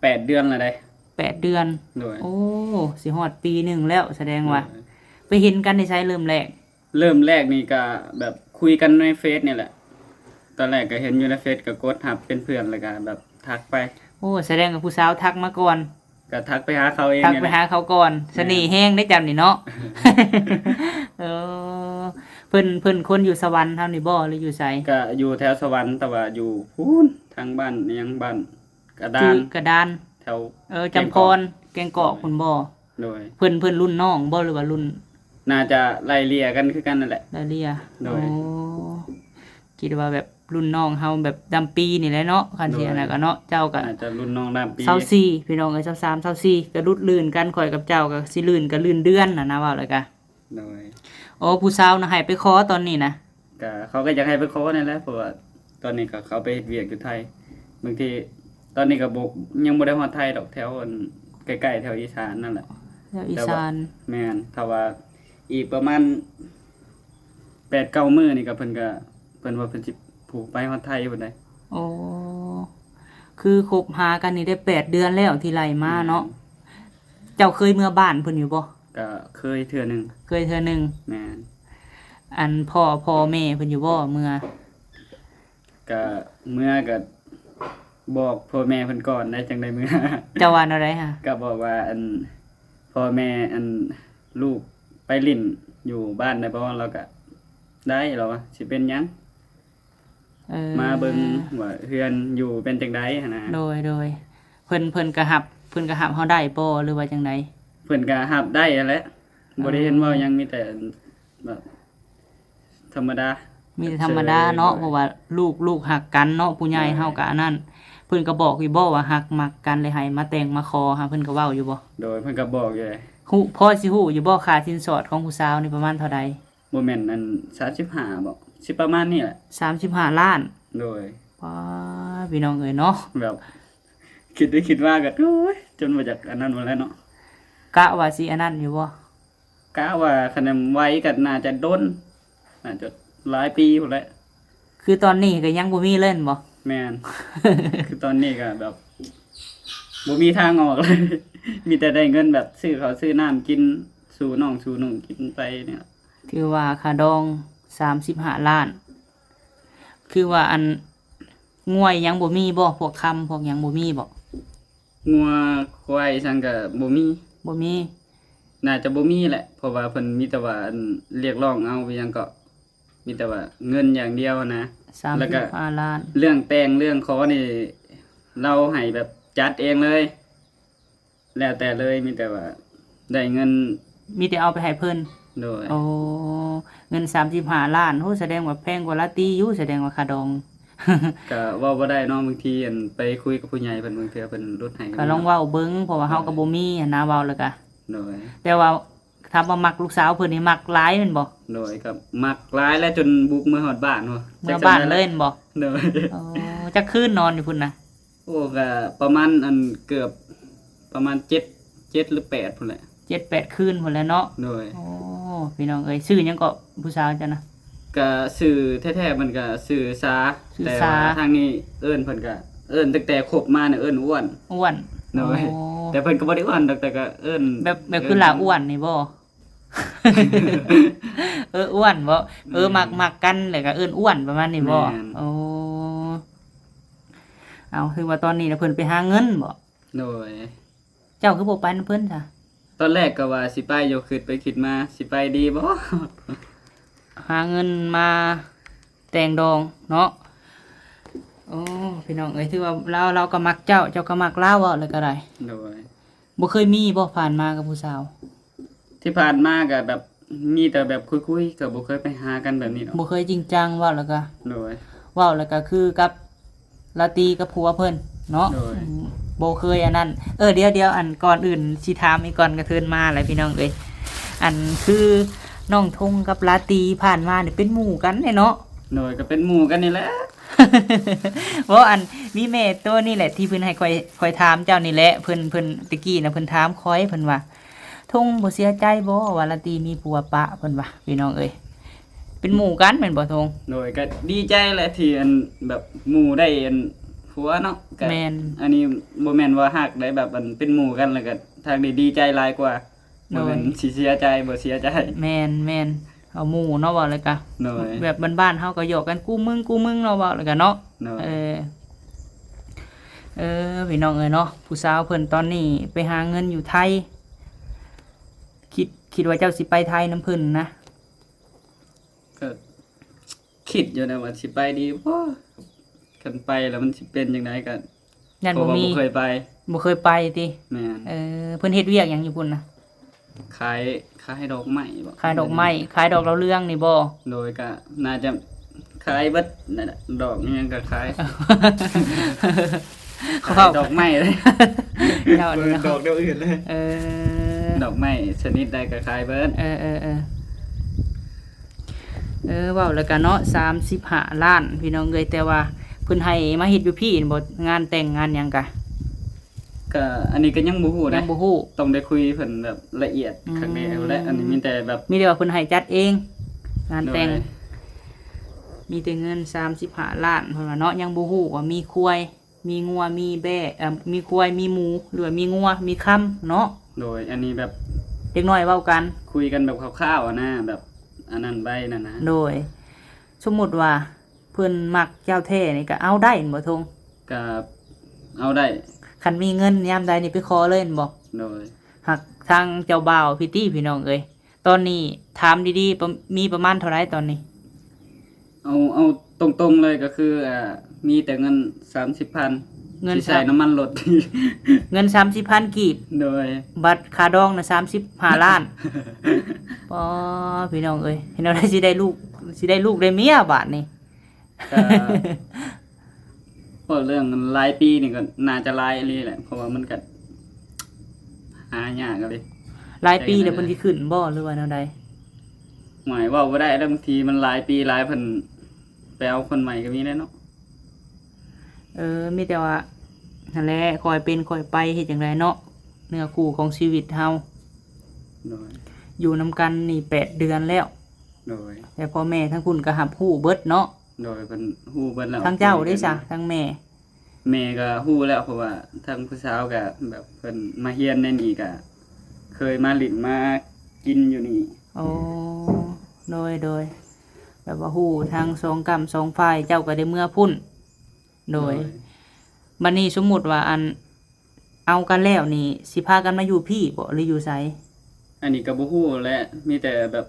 ແປດເດືອນແລ້ວເດ້. ແປດເດືອນ. ໂດຍ. ໂອ້ ຊິຮອດປີໜຶ່ງແລ້ວ ສະແດງວ່າ. ໂດຍ. ໄປເຫັນກັນໃນໃສເລີ່ມແລກ? ເລີ່ມແລກນີ້ກະແບບຄຸຍກັນໃນເຟສນີ້ແຫຼະ. ຕອນແລກກະເຫັນຢູ່ໃນເຟສ ກະກົດຮັບເປັນເພື່ອນ ແລ້ວກະແບບທັກໄປ. ໂອ້ ສະແດງວ່າຜູ້ສາວທັກມາກ່ອນ. ກະທັກໄປຫາເຂົາເອງ. ທັກໄປຫາເຂົາກ່ອນ. ແມ່ນ. ສະເໜ່ແຮງເດ້ເຈົ້ານີ້ເນາະ. ເອີ ເພິ່ນ ເພິ່ນຄົນຢູ່ສະຫວັນເຮົານີ້ບໍ່ ຫຼືຢູ່ໃສ? ກະຢູ່ແຖວສະຫວັນ ແຕ່ວ່າຢູ່ພຸ້ນ ທາງບ້ານຫຍັງ ບ້ານກະດານ ກະດານ ແຖວ ເອີ ຈຳພອນ ແກ້ງກອກພຸ້ນບໍ່? ໂດຍ. ເພິ່ນ ເພິ່ນລຸ້ນນ້ອງບໍ່ ຫຼືວ່າລຸ້ນ? ໜ້າຈະໄລ່ເລ່ຍກັນຄືກັນນັ້ນແຫຼະ. ໄລ່ເລ່ຍ. ໂດຍ. ໂອ້ ຄິດວ່າແບບລຸ້ນນ້ອງເຮົາແບບດຳປີນີ້ແຫຼະເນາະ ຄັນຊິ ໂດຍ ອັນນັ້ນກະເນາະ ເຈົ້າກະ ໜ້າຈະລຸ້ນນ້ອງດຳປີ ຊາວສີ່ ພີ່ນ້ອງເອີຍ ຊາວສາມ ຊາວສີ່ ກະຫຼຸດລື່ນກັນ ຂ້ອຍກັບເຈົ້າກະຊິລື່ນກະລື່ນເດືອນຫັ້ນນະ ເວົ້າແລ້ວກະ. ໂດຍ. ໂອ້ ຜູ້ສາວນະໃຫ້ໄປຂໍຕອນນີ້ນະ? ກະເຂົາກະຢາກໃຫ້ໄປຂໍນັ້ນແຫຼະ ເພາະວ່າຕອນນີ້ກະເຂົາໄປເຮັດວຽກຢູ່ໄທ ບາງທີ ຕອນນີ້ກະບໍ່ ຍັງບໍ່ໄດ້ຮອດໄທດອກ ແຖວ ອັນ ໃກ້ໆ ແຖວອີສານນັ້ນແຫຼະ. ແຖວອີສານ. ແມ່ນ. ຖ້າວ່າອີກປະມານແປດເກົ້າມື້ນີ້ກະ ເພິ່ນກະ ເພິ່ນວ່າເພິ່ນຊິຜູກໄປຮອດໄທພຸ້ນໃດ໋. ໂອ້ ຄືຄົບຫາກັນນີ້ໄດ້ແປດເດືອນແລ້ວທີ່ໄລ່ມາເນາະ. ແມ່ນ. ເຈົ້າເຄີຍເມືອບ້ານເພິ່ນຢູ່ບໍ່? ກະເຄີຍເທື່ອໜຶ່ງ. ເຄີຍເທື່ອໜຶ່ງ. ແມ່ນ. ອັນ ພໍ່ ພໍ່ແມ່ເພິ່ນຢູ່ບໍ່ເມືອ? ກະເມືອກະບອກພໍ່ແມ່ເພິ່ນກ່ອນໄດ໋ ຈັ່ງໄດ້ເມືອ. ເຈົ້າວ່າແນວໃດຫະ? ກະບອກວ່າ ອັນ ພໍ່ແມ່ ອັນ ລູກໄປຫຼິ້ນຢູ່ບ້ານໄດ້ບໍ່? ລາວກະໄດ້ ລາວວ່າ ຊິເປັນຫຍັງ? ເອີ ມາເບິ່ງວ່າເຮືອນຢູ່ເປັນຈັ່ງໃດຫັ້ນນະ. ໂດຍ ໂດຍ. ເພິ່ນ ເພິ່ນກະຮັບ ເພິ່ນກະຮັບເຮົາໄດ້ບໍ່ ຫຼືວ່າຈັ່ງໃດ? ເພິ່ນກະຮັບໄດ້ຫັ້ນແຫຼະ. ອໍ ບໍ່ໄດ້ເຫັນເວົ້າຫຍັງ ມີແຕ່ ແບບ ທຳມະດາ. ມີແຕ່ທຳມະດາເນາະ. ໂດຍ. ເພາະວ່າລູກ ລູກຮັກກັນເນາະ ຜູ້ໃຫຍ່ ໂດຍ ເຮົາກະອັນນັ້ນ. ເພິ່ນກະບອກຢູ່ບໍ່ວ່າຮັກມັກກັນ ແລ້ວໃຫ້ມາແຕ່ງມາຂໍຫາ ເພິ່ນກະເວົ້າຢູ່ບໍ່? ໂດຍ. ເພິ່ນກະບອກຢູ່. ຮູ້ ພໍຊິຮູ້ຢູ່ບໍ່ ຄ່າສິນສອດຂອງຜູ້ສາວນີ້ປະມານເທົ່າໃດ? ບໍ່ແມ່ນອັນ ສາມສິບຫ້າ ບໍ່ ຊິປະມານນີ້ແຫຼະ. ສາມສິບຫ້າລ້ານ. ໂດຍ. ປ້າ ພີ່ນ້ອງເອີຍເນາະ ແບບ ຄິດໄດ້ຄິດວ່າກະ ໂອ້ຍ ຈົນບໍ່ຢາກອັນນັ້ນໝົດແລ້ວເນາະ. ກະວ່າຊິອັນນັ້ນຢູ່ບໍ່? ກະວ່າຄັນໄວກະໜ້າຈະດົນ ໜ້າຈະຫຼາຍປີພຸ້ນແຫຼະ. ຄືຕອນນີ້ກະຍັງບໍ່ມີເລີຍແມ່ນບໍ່? ແມ່ນ. ຄືຕອນນີ້ກະແບບ ບໍ່ມີທາງອອກເລີຍ ມີແຕ່ໄດ້ເງິນແບບຊື້ເຂົ້າຊື້ນ້ຳກິນ ສູ່ນ້ອງສູ່ນຸ່ງກິນໄປນີ້. ຖືວ່າຄ່າດອງສາມສິບຫ້າລ້ານ. ຄືວ່າອັນ ງົວຫຍັງບໍ່ມີບໍ່? ພວກຄຳພວກຫຍັງບໍ່ມີບໍ່? ງົວຄວາຍຫຍັງກະບໍ່ມີ. ບໍ່ມີ. ໜ້າຈະບໍ່ມີແຫຼະ ເພາະວ່າເພິ່ນມີແຕ່ວ່າ ອັນ ຮຽກຮ້ອງເອົາ ຫຍັງເກາະ ມີແຕ່ວ່າເງິນຢ່າງດຽວນະ. ສາມສິບຫ້າລ້ານ. ແລ້ວກະເລື່ອງແຕ່ງເລື່ອງຂໍນີ້ ລາວໃຫ້ແບບຈັດເອງເລີຍ. ແລ້ວແຕ່ເລີຍ ມີແຕ່ວ່າໄດ້ເງິນ ມີແຕ່ເອົາໄປໃຫ້ເພິ່ນ. ໂດຍ. ໂອ້ ເງິນສາມສິບຫ້າລ້ານ. ໂອ້ ສະແດງວ່າແພງກວ່າລາຕີຢູ່ ສະແດງວ່າຄ່າດອງ. ກະເວົ້າບໍ່ໄດ້ເນາະ ບາງທີ ອັນ ໄປຄຸຍກັບຜູ້ໃຫຍ່ເພິ່ນ ບາງເທື່ອເພິ່ນຫຼຸດໃຫ້. ກະລອງເວົ້າເບິ່ງ ເພາະວ່າເຮົາກະບໍ່ມີຫັ້ນນະ ເວົ້າແລ້ວກະ. ໂດຍ. ແຕ່ວ່າ ຖາມວ່າມັກລູກສາວເພິ່ນນີ້ມັກຫຼາຍແມ່ນບໍ່? ໂດຍ. ກະມັກຫຼາຍແຫຼະ ຈົນບຸກເມືອຮອດບ້ານພຸ້ນ. ເມືອບ້ານເລີຍແມ່ນບໍ່? ໂດຍ. ໂອ້ ຈັກຄືນນອນຢູ່ພຸ້ນນະ? ໂອ້ ກະປະມານ ອັນ ເກືອບປະມານເຈັດ ເຈັດ ຫຼື ແປດພຸ້ນແຫຼະ. ເຈັດແປດຄືນພຸ້ນແຫຼະເນາະ. ໂດຍ. ໂອ້ ພີ່ນ້ອງເອີຍ ຊື່ຫຍັງເກາະຜູ້ສາວເຈົ້ານະ? ກະຊື່ແທ້ໆ ເພິ່ນກະຊື່ສາ ຊື່ສາ ແຕ່ວ່າທາງນີ້ເອີ້ນ ເພິ່ນກະເອີ້ນຕັ້ງແຕ່ຄົບມານີ້ເອີ້ນອ້ວນ. ອ້ວນ. ໂດຍ. ໂອ້ ແຕ່ເພິ່ນກະບໍ່ໄດ້ອ້ວນດອກ ແຕ່ກະເອີ້ນ ແບບ ແບບຄືຫຼ້າອ້ວນນີ້ບໍ່? ເອີ ອ້ວນບໍ່? ເອີ ແມ່ນ. ມັກ ມັກກັນແລ້ວກະເອີ້ນອ້ວນປະມານນີ້ບໍ່? ແມ່ນ. ໂອ້ ເອົາ ຄືວ່າຕອນນີ້ນະເພິ່ນໄປຫາເງິນບໍ່? ໂດຍ. ເຈົ້າຄືບໍ່ໄປນຳເພິ່ນຊະ? ຕອນແລກກະວ່າຊິໄປຢູ່ ຄິດໄປຄິດມາ ຊິໄປດີບໍ່? ຫາເງິນມາແຕ່ງດອງເນາະ. ໂອ້ ພີ່ນ້ອງເອີຍ ຖືວ່າລາວ ລາວກະມັກເຈົ້າ ເຈົ້າກະມັກລາວ ເວົ້າແລ້ວກະໄດ້. ໂດຍ. ບໍ່ເຄີຍມີບໍ່ ຜ່ານມາກັບຜູ້ສາວ? ທີ່ຜ່ານມາກະແບບ ມີແຕ່ແບບຄຸຍໆ ກະບໍ່ເຄີຍໄປຫາກັນແບບນີ້ດອກ. ບໍ່ເຄີຍຈິງຈັງ ເວົ້າແລ້ວກະ. ໂດຍ. ເວົ້າແລ້ວກະຄືກັບລາຕີກັບຜົວເພິ່ນເນາະ. ໂດຍ. ອືມ ບໍ່ເຄີຍອັນນັ້ນ. ເອີ ດຽວໆ ອັນ ກ່ອນອື່ນຊິຖາມອີກກ່ອນກະເທີນມາແຫຼະພີ່ນ້ອງເອີຍ. ອັນ ຄືນ້ອງທົງກັບລາຕີຜ່ານມານີ້ເປັນໝູ່ກັນແຫຼະເນາະ? ໂດຍ ກະເປັນໝູ່ກັນນີ້ແຫຼະ. ບໍ່ ອັນ ມີແມ່ໂຕນີ້ແຫຼະທີ່ເພິ່ນໃຫ້ຂ້ອຍ ຂ້ອຍຖາມເຈົ້ານີ້ແຫຼະ. ເພິ່ນ ເພິ່ນ ແຕ່ກີ້ນະ ເພິ່ນຖາມຂ້ອຍ ເພິ່ນວ່າ ທົງບໍ່ເສຍໃຈບໍ່ວ່າລາຕີມີຜົວປະ ເພິ່ນວ່າ ພີ່ນ້ອງເອີຍ. ເປັນໝູ່ກັນແມ່ນບໍ່ ທົງ? ໂດຍ ກະດີໃຈແຫຼະທີ່ ອັນ ແບບ ໝູ່ໄດ້ ອັນ ຜົວເນາະ. ກະ ແມ່ນ ອັນນີ້ບໍ່ແມ່ນວ່າຮັກໄດ໋ ແບບ ອັນ ເປັນໝູ່ກັນ ແລ້ວກະທາງນີ້ດີໃຈຫຼາຍກວ່າ. ໂດຍ ບໍ່ແມ່ນຊິເສຍໃຈ ບໍ່ເສຍໃຈ. ແມ່ນໆ ເອົາໝູ່ເນາະ ເວົ້າແລ້ວກະ ໂດຍ ແບບບ້ານໆ ເຮົາກະຫຍອກກັນກູ້ມຶງ ກູ້ມຶງເນາະ ເວົ້າແລ້ວກະເນາະ. ໂດຍ ເອີ ເອີ ພີ່ນ້ອງເອີຍເນາະ ຜູ້ສາວເພິ່ນຕອນນີ້ໄປຫາເງິນຢູ່ໄທ. ຄິດ ຄິດວ່າເຈົ້າຊິໄປໄທນຳເພິ່ນນະ? ກະຄິດຢູ່ນະວ່າຊິໄປດີບໍ່ ຄັນໄປແລ້ວມັນຊິເປັນຈັ່ງໃດ ກະ ຢ້ານ ເພາະວ່າບໍ່ມີ ບໍ່ເຄີຍໄປ. ບໍ່ເຄີຍໄປຕິ? ແມ່ນ. ເອີ ເພິ່ນເຮັດວຽກຫຍັງຢູ່ພຸ້ນນະ? ຂາຍ ຂາຍດອກໄມ້ບໍ? ຂາຍດອກໄມ້ ຂາຍດອກດາວເຮືອງນີ້ບໍ? ໂດຍ ກະໜ້າຈະຂາຍເບິດນັ້ນແຫຼະ ດອກຫຍັງກະຂາຍ. ຂາຍດອກໄມ້ເລີຍ ເນາະ ບໍ່ແມ່ນດອກແນວອື່ນເລີຍ. ເອີ ດອກໄມ້ຊະນິດໃດກະຂາຍເບິດ. ເອີໆໆ ເອີ ເວົ້າແລ້ວກະເນາະ ສາມສິບຫ້າລ້ານ ພີ່ນ້ອງເອີຍ. ແຕ່ວ່າເພິ່ນໃຫ້ມາເຮັດຢູ່ພີ້ແມ່ນບໍ່ ງານແຕ່ງງານຫຍັງກະ? ກະ ອັນນີ້ກະຍັງບໍ່ຮູ້ເດ້ ຍັງບໍ່ຮູ້ ຕ້ອງໄດ້ຄຸຍເພິ່ນແບບລະອຽດ ອືມ ຄັກແນ່ພຸ້ນແຫຼະ. ອັນນີ້ມີແຕ່ແບບ ມີແຕ່ວ່າເພິ່ນໃຫ້ຈັດເອງ ງານແຕ່ງ. ໂດຍ ມີແຕ່ເງິນສາມສິບຫ້າລ້ານ ເພິ່ນວ່າເນາະ. ຍັງບໍ່ຮູ້ວ່າມີຄວາຍ ມີງົວ ມີແບ້ ເອີ ມີຄວາຍ ມີໝູ ຫຼືວ່າມີງົວ ມີຄຳເນາະ. ໂດຍ ອັນນີ້ແບບເດັກນ້ອຍເວົ້າກັນ ຄຸຍກັນແບບຄ່າວໆ ຫັ້ນນະ ແບບອັນນັ້ນໄວ້ນັ້ນນະ. ໂດຍ ສົມມຸດວ່າເພິ່ນມັກເຈົ້າແທ້ນີ້ກະເອົາໄດ້ແມ່ນບໍ່ ທົງ? ກະເອົາໄດ້ ຄັນມີເງິນຍາມໃດນີ້ໄປຂໍເລີຍແມ່ນບໍ່? ໂດຍ ຫາກທາງເຈົ້າບ່າວພີ້ຕິ ພີ່ນ້ອງເອີຍ. ຕອນນີ້ຖາມດີໆ ປະ ມີປະມານເທົ່າໃດຕອນນີ້? ເອົາ ເອົາຕົງໆ ເລີຍກະຄື ອ່າ ມີແຕ່ເງິນສາມສິບພັນ ເງິນ ຊິໃສ່ ສາມ ນ້ຳມັນລົດ ເງິນສາມສິບພັນກີບ. ໂດຍ ບັດຄ່າດອງນະສາມສິບຫ້າລ້ານ. ປໍ ພີ່ນ້ອງເອີຍ ເຮັດແນວໃດຊິໄດ້ລູກ ຊິໄດ້ລູກໄດ້ເມຍບາດນີ້? ກະ ເວົ້າເລື່ອງຫຼາຍປີນີ້ກະໜ້າຈະຫຼາຍອີ່ຫຼີແຫຼະ ເພາະວ່າມັນກະຫາຍາກອີ່ຫຼີ. ຫຼາຍປີແລ້ວເພິ່ນຊິຂຶ້ນບໍ່ ຫຼືວ່າແນວໃດ? ຫວາຍ ເວົ້າບໍ່ໄດ້ແລ້ວ ບາງທີມັນຫຼາຍປີຫຼາຍ ເພິ່ນໄປເອົາຄົນໃໝ່ກະມີແຫຼະເນາະ. ເອີ ມີແຕ່ວ່າຫັ້ນແຫຼະ ຄ່ອຍເປັນຄ່ອຍໄປ ເຮັດຈັ່ງໃດເນາະ ເນື້ອຄູ່ຂອງຊີວິດເຮົາ. ໂດຍ ຢູ່ນຳກັນນີ້ແປດເດືອນແລ້ວ. ໂດຍ ແຕ່ພໍ່ແມ່ທາງພຸ້ນກະຮັບຮູ້ເບິດເນາະ? ໂດຍ ເພິ່ນຮູ້ເບິດແລ້ວ. ທາງເຈົ້າເດ້ຊະ ທາງແມ່? ແມ່ກະຮູ້ແລ້ວ ເພາະວ່າທາງຜູ້ສາວກະແບບເພິ່ນມາຮຽນໃນນີ້ ກະເຄີຍມາຫຼິ້ນມາກິນຢູ່ນີ້. ໂອ້ ໂດຍໆ ແບບວ່າຮູ້ທັງສອງກ້ຳສອງຝ່າຍ ເຈົ້າກະໄດ້ເມືອພຸ້ນ. ໂດຍ ໂດຍ ບາດນີ້ສົມມຸດວ່າ ອັນ ເອົາກັນແລ້ວນີ້ ຊິພາກັນມາຢູ່ພີ້ບໍ ຫຼືຢູ່ໃສ? ອັນນີ້ກະບໍ່ຮູ້ແຫຼະ ມີແຕ່ແບບ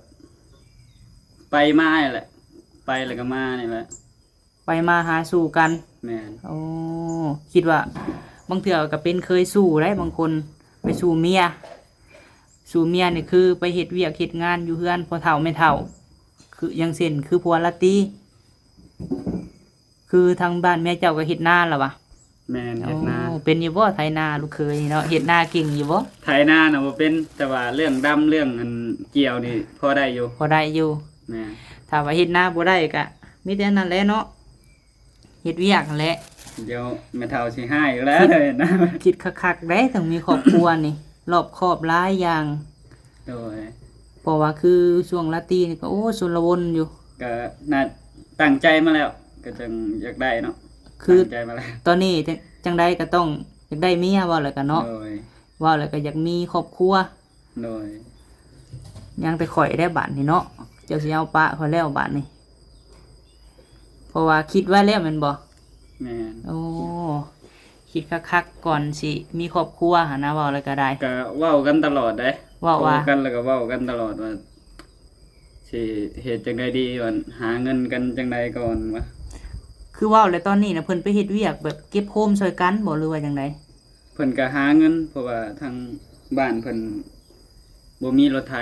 ໄປມານີ້ແຫຼະ ໄປແລ້ວກະມານີ້ແຫຼະ ໄປມາຫາສູ່ກັນ. ແມ່ນ. ໂອ້ ຄິດວ່າບາງເທື່ອກະເປັນເຄີຍຊູ້ໄດ໋ ບາງຄົນໄປຊູ້ເມຍ ຊູ້ເມຍນີ້ຄືໄປເຮັດວຽກເຮັດງານຢູ່ເຮືອນພໍ່ເຖົ້າແມ່ເຖົ້າ ຄື ຢ່າງເຊັ່ນ ຄືຜົວລາຕີ ຄືທາງບ້ານເມຍເຈົ້າກະເຮັດນາລະຫວາ? ແມ່ນ ເຮັດນາ. ໂອ້ ເປັນຢູ່ບໍ່ໄຖນາລູກເຂີຍນີ້ເນາະ ເຮັດນາເກັ່ງຢູ່ບໍ່? ໄຖນານະບໍ່ເປັນ ແຕ່ວ່າເລື່ອງດຳເລື່ອງອັນກ່ຽວນີ້ພໍໄດ້ຢູ່. ພໍໄດ້ຢູ່. ແມ່ນ. ຖ້າວ່າເຮັດນາບໍ່ໄດ້ກະມີແຕ່ນັ້ນແຫຼະເນາະ ເຮັດວຽກຫັ້ນແຫຼະ. ດຽວແມ່ເຖົ້າຊິຮ້າຍອີກແລ້ວ ຄິດຄັກໆ ເດ້ ຕ້ອງມີຄອບຄົວນີ້ ລອບຄອບຫຼາຍຢ່າງ. ໂດຍ. ເພາະວ່າຄືຊ່ວງລາຕີນີ້ກະ ໂອ້ ຊົນລະວົນຢູ່. ກະໜ້າຕັ້ງໃຈມາແລ້ວ ກະຈັ່ງຢາກໄດ້ເນາະ. ຄື ຕັ້ງໃຈມາແລ້ວ ຕອນນີ້ຈັ່ງ ຈັ່ງໃດກະຕ້ອງຢາກໄດ້ເມຍ ເວົ້າແລ້ວກະເນາະ. ໂດຍ. ເວົ້າແລ້ວກະຢາກມີຄອບຄົວ. ໂດຍ. ຍັງແຕ່ຂ້ອຍແລ້ວບາດນີ້ເນາະ ເຈົ້າຊິເອົາປະຂ້ອຍແລ້ວບາດນີ້ ເພາະວ່າຄິດໄວ້ແລ້ວແມ່ນບໍ່? ແມ່ນ. ໂອ້ ຄິດຄັກໆ ກ່ອນຊິມີຄອບຄົວຫັ້ນນະ ເວົ້າແລ້ວກະໄດ້. ກະເວົ້າກັນຕະຫຼອດເດ້. ເວົ້າວ່າ ໂທກັນແລ້ວກະເວົ້າກັນຕະຫຼອດວ່າ ຊິເຮັດຈັ່ງໃດດີ ວ່າຫາເງິນກັນຈັ່ງໃດກ່ອນວ່າ. ຄືເວົ້າແລ້ວຕອນນີ້ນະ ເພິ່ນໄປເຮັດວຽກແບບເກັບໂຮມຊ່ອຍກັນບໍ່ ຫຼືວ່າຈັ່ງໃດ? ເພິ່ນກະຫາເງິນ ເພາະວ່າທາງບ້ານເພິ່ນບໍ່ມີລົດໄຖ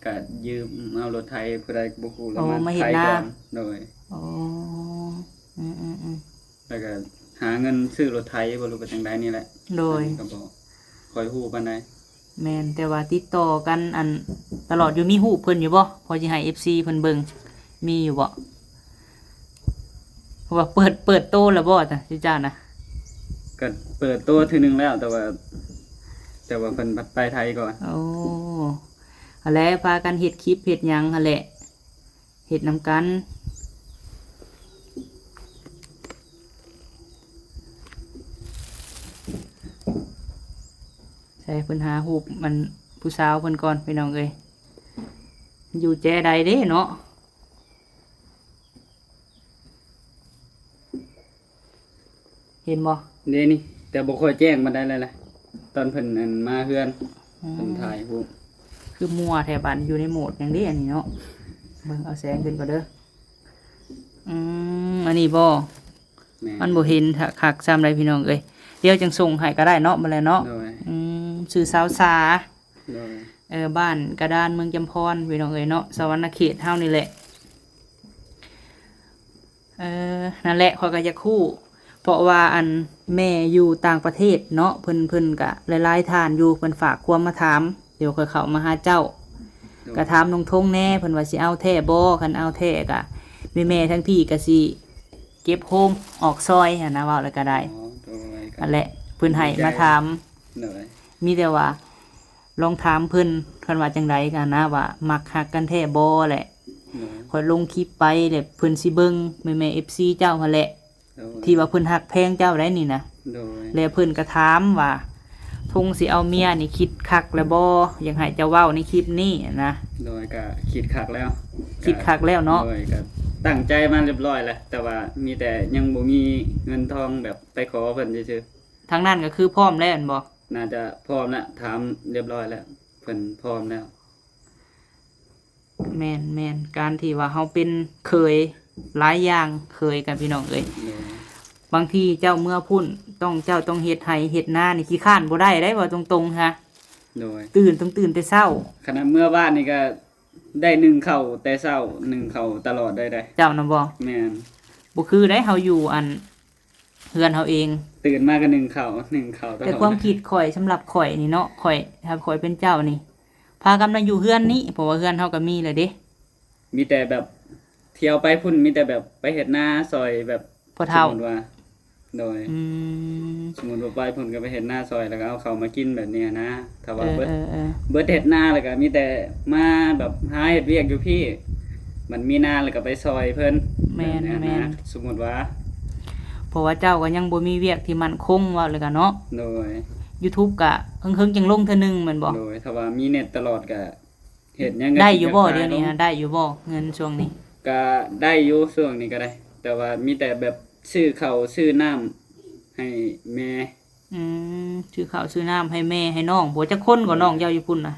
ກະຢືມເອົາລົດໄຖຜູ້ໃດກະບໍ່ຮູ້ ແລ້ວມາ ມາເຮັດນາ ໄຖກ່ອນ. ໂດຍ. ໂອ້ ອືມໆໆ ແລ້ວກະ ຫາເງິນຊື້ລົດໄຖບໍ່ ຫຼືວ່າຈັ່ງໃດນີ້ແຫຼະ. ໂດຍ ອັນນີ້ກໍບໍ່ຄ່ອຍຮູ້ປານໃດ. ແມ່ນ ແຕ່ວ່າຕິດຕໍ່ກັນອັນຕະຫຼອດຢູ່ ມີຮູບເພິ່ນຢູ່ບໍ່? ພໍຊິໃຫ້ເອັຟຊີເພິ່ນເບິ່ງ ມີຢູ່ບໍ່? ເພາະວ່າເປີດ ເປີດໂຕແລ້ວບໍ່ ຈຸເຈົ້ານະ? ກໍເປີດໂຕເທື່ອໜຶ່ງແລ້ວ ແຕ່ວ່າ ແຕ່ວ່າເພິ່ນພັດໄປໄທກ່ອນ. ໂອ້ ຫັ້ນແຫຼະ ພາກັນເຮັດຄລິບເຮັດຫຍັງຫັ້ນແຫຼະ ເຮັດນຳກັນ. ໃສ່ເພິ່ນຫາຮູບມັນຜູ້ສາວເພິ່ນກ່ອນ ພີ່ນ້ອງເອີຍ ຢູ່ແຈໃດເດ້ເນາະ ເຫັນບໍ່? ເດ້ນີ້ ແຕ່ບໍ່ຄ່ອຍແຈ້ງປານໃດແລ້ວລະ ຕອນເພິ່ນ ອັນ ມາເຮືອນ ອືມ ເພິ່ນຖ່າຍຮູບ ຄືມົວແທ້ ບາດຢູ່ໃນໂໝດຫຍັງເດ້ອັນນີ້ເນາະ. ເບິ່ງເອົາແສງຂຶ້ນກ່ອນເດີ. ອືມ ອັນນີ້ບໍ່? ແມ່ນ ມັນບໍ່ເຫັນຄັກສ່ຳໃດພີ່ນ້ອງເອີຍ ດຽວຈັ່ງສົ່ງໃຫ້ກໍໄດ້ເນາະ ບັດແລ້ວເນາະ. ໂດຍ ອືມ ຊື່ສາວສາ ໂດຍ ເອີ ບ້ານກະດານ ເມືອງຈຳພອນ ພີ່ນ້ອງເອີຍເນາະ ສະຫວັນນະເຂດເຮົານີ້ແຫຼະ. ເອີ ນັ້ນແຫຼະ ຂ້ອຍກໍຢາກຮູ້ ເພາະວ່າອັນແມ່ຢູ່ຕ່າງປະເທດເນາະ ເພິ່ນ ເພິ່ນກະຫຼາຍໆທ່ານຢູ່ ເພິ່ນຝາກຄວາມມາຖາມ ດຽວຂ້ອຍເຂົ້າມາຫາເຈົ້າ ໂດຍ ກະຖາມນ້ອງທົງແດ່ ເພິ່ນວ່າຊິເອົາແທ້ບໍ່? ຄັນເອົາແທ້ກະແມ່ໆທັງພີກະຊິເກັບໂຮມອອກຊ່ອຍຫັ້ນນະ ເວົ້າແລ້ວກະໄດ້. ອໍ ໂດຍ ຫັ້ນແຫຼະ ເພິ່ນໃຫ້ມາຖາມ ໂດຍ ມີແຕ່ວ່າລອງຖາມເພິ່ນ ເພິ່ນວ່າຈັ່ງໃດກັນນະ ວ່າມັກຮັກກັນແທ້ບໍ່ແຫຼະ. ໂດຍ ຂ້ອຍລົງຄລິບໄປແລ້ວເພິ່ນຊິເບິ່ງ ແມ່ໆເອັຟຊີເຈົ້າຫັ້ນແຫຼະ ໂດຍ ທີ່ວ່າເພິ່ນຮັກແພງເຈົ້າໄດ໋ນີ້ນະ. ໂດຍ ແລ້ວເພິ່ນກໍຖາມວ່າ ທົງຊິເອົາເມຍນີ້ຄິດຄັກແລ້ວບໍ່? ຢາກໃຫ້ເຈົ້າເວົ້າໃນຄລິບນີ້ນະ. ໂດຍ ກໍຄິດຄັກແລ້ວ ຄິດຄັກແລ້ວເນາະ. ໂດຍ ກໍຕັ້ງໃຈມາຮຽບຮ້ອຍແລ້ວ ແຕ່ວ່າມີແຕ່ຍັງບໍ່ມີເງິນທອງແບບໄປຂໍເພິ່ນຊື່ໆ. ທາງນັ້ນກໍຄືພ້ອມແລ້ວແມ່ນບໍ່? ໜ້າຈະພ້ອມແລ້ວ ຖາມຮຽບຮ້ອຍແລ້ວ ເພິ່ນພ້ອມແລ້ວ. ແມ່ນໆ ການທີ່ວ່າເຮົາເປັນເຂີຍຫຼາຍຢ່າງ ເຂີຍກັນ ພີ່ນ້ອງເອີຍ ໂດຍ ບາງທີເຈົ້າເມືອພຸ້ນ ຕ້ອງ ເຈົ້າຕ້ອງເຮັດໄຮ່ເຮັດນານີ້ ຂີ້ຄ້ານບໍ່ໄດ້ເດ້ ເວົ້າຕົງໆ ຮະ. ໂດຍ ຕື່ນ ຕ້ອງຕື່ນແຕ່ເຊົ້າ ຂະໜາດເມືອບ້ານນີ້ກໍໄດ້ໜຶ້ງເຂົ້າແຕ່ເຊົ້າ ໜຶ້ງເຂົ້າຕະຫຼອດເລີຍເດ້. ເຈົ້ານະບໍ່? ແມ່ນ ບໍ່ຄືໄດ໋ ເຮົາຢູ່ອັນ ເຮືອນເຮົາເອງ ຕື່ນມາກໍໜຶ້ງເຂົ້າ ໜຶ້ງເຂົ້າຕະຫຼອດ. ແຕ່ຄວາມຄິດຂ້ອຍ ສຳລັບຂ້ອຍນີ້ເນາະ ຂ້ອຍ ຖ້າຂ້ອຍເປັນເຈົ້ານີ້ ພາກັນມາຢູ່ເຮືອນນີ້ ເພາະວ່າເຮືອນເຮົາກໍມີແລ້ວເດ້. ມີແຕ່ແບບທ່ຽວໄປພຸ້ນ ມີແຕ່ແບບໄປເຮັດນາຊ່ອຍແບບພໍ່ເຖົ້າ ສົມມຸດວ່າ ໂດຍ ອືມ ສົມມຸດວ່າໄປພຸ້ນກໍໄປເຮັດນາຊ່ອຍ ແລ້ວກໍເອົາເຂົ້າມາກິນແບບນີ້ນະ. ຖ້າວ່າເບິດ ເອີ ເບິດເຮັດນາແລ້ວກໍມີແຕ່ມາແບບຫາເຮັດວຽກຢູ່ພີ້ ມັນມີນາແລ້ວກໍໄປຊ່ອຍເພິ່ນ. ແມ່ນ ແມ່ນ ສົມມຸດວ່າ ເພາະວ່າເຈົ້າກໍຍັງບໍ່ມີວຽກທີ່ໝັ້ນຄົງ ເວົ້າແລ້ວກໍເນາະ. ໂດຍ ຢູທູບກໍເຫິງໆ ຈັ່ງລົງເທື່ອໜຶ່ງແມ່ນບໍ່? ໂດຍ ຖ້າວ່າມີເນັດຕະຫຼອດກໍເຮັດຫຍັງກໍໄດ້ຢູ່ບໍ່? ດຽວນີ້ນະ ໄດ້ຢູ່ບໍ່ເງິນຊ່ວງນີ້? ກໍໄດ້ຢູ່ຊ່ວງນີ້ກໍໄດ້ ແຕ່ວ່າມີແຕ່ແບບຊື້ເຂົ້າຊື້ນ້ຳໃຫ້ແມ່. ອືມ ຊື້ເຂົ້າຊື້ນ້ຳໃຫ້ແມ່ໃຫ້ນ້ອງ. ບໍ່ ຈັກຄົນກໍນ້ອງເຈົ້າຢູ່ພຸ້ນນະ?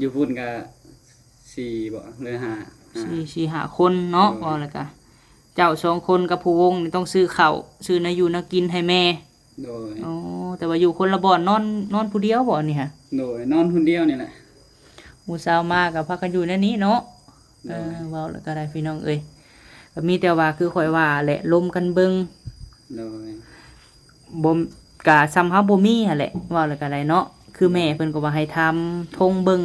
ຢູ່ພຸ້ນກໍສີ່ບໍ ຫຼືຫ້າ ສີ່ຫ້າຄົນເນາະ. ໂດຍ ເວົ້າແລ້ວກະເຈົ້າສອງຄົນກັບຜູ້ວົງນີ້ຕ້ອງຊື້ເຂົ້າ ຊື້ແນວຢູ່ແນວກິນໃຫ້ແມ່. ໂດຍ ໂອ້ ແຕ່ວ່າຢູ່ຄົນລະບ່ອນ ນອນ ນອນຜູ້ດຽວບໍນີ້ຫະ? ໂດຍ ນອນຄົນດຽວນີ້ແຫຼະ. ໝູ່ສາວມາກໍພາກັນຢູ່ໃນນີ້ເນາະ. ໂດຍ ເອີ ເວົ້າແລ້ວກໍໄດ້ພີ່ນ້ອງເອີຍ ກໍມີແຕ່ວ່າຄືຂ້ອຍວ່າແຫຼະ ລົມກັນເບິ່ງ. ໂດຍ ບໍ່ ກະສ່ຳເຮົາບໍ່ມີຫັ້ນແຫຼະ ເວົ້າແລ້ວກໍໄດ້ເນາະ. ຄືແມ່ເພິ່ນກໍວ່າໃຫ້ຖາມທົງເບິ່ງ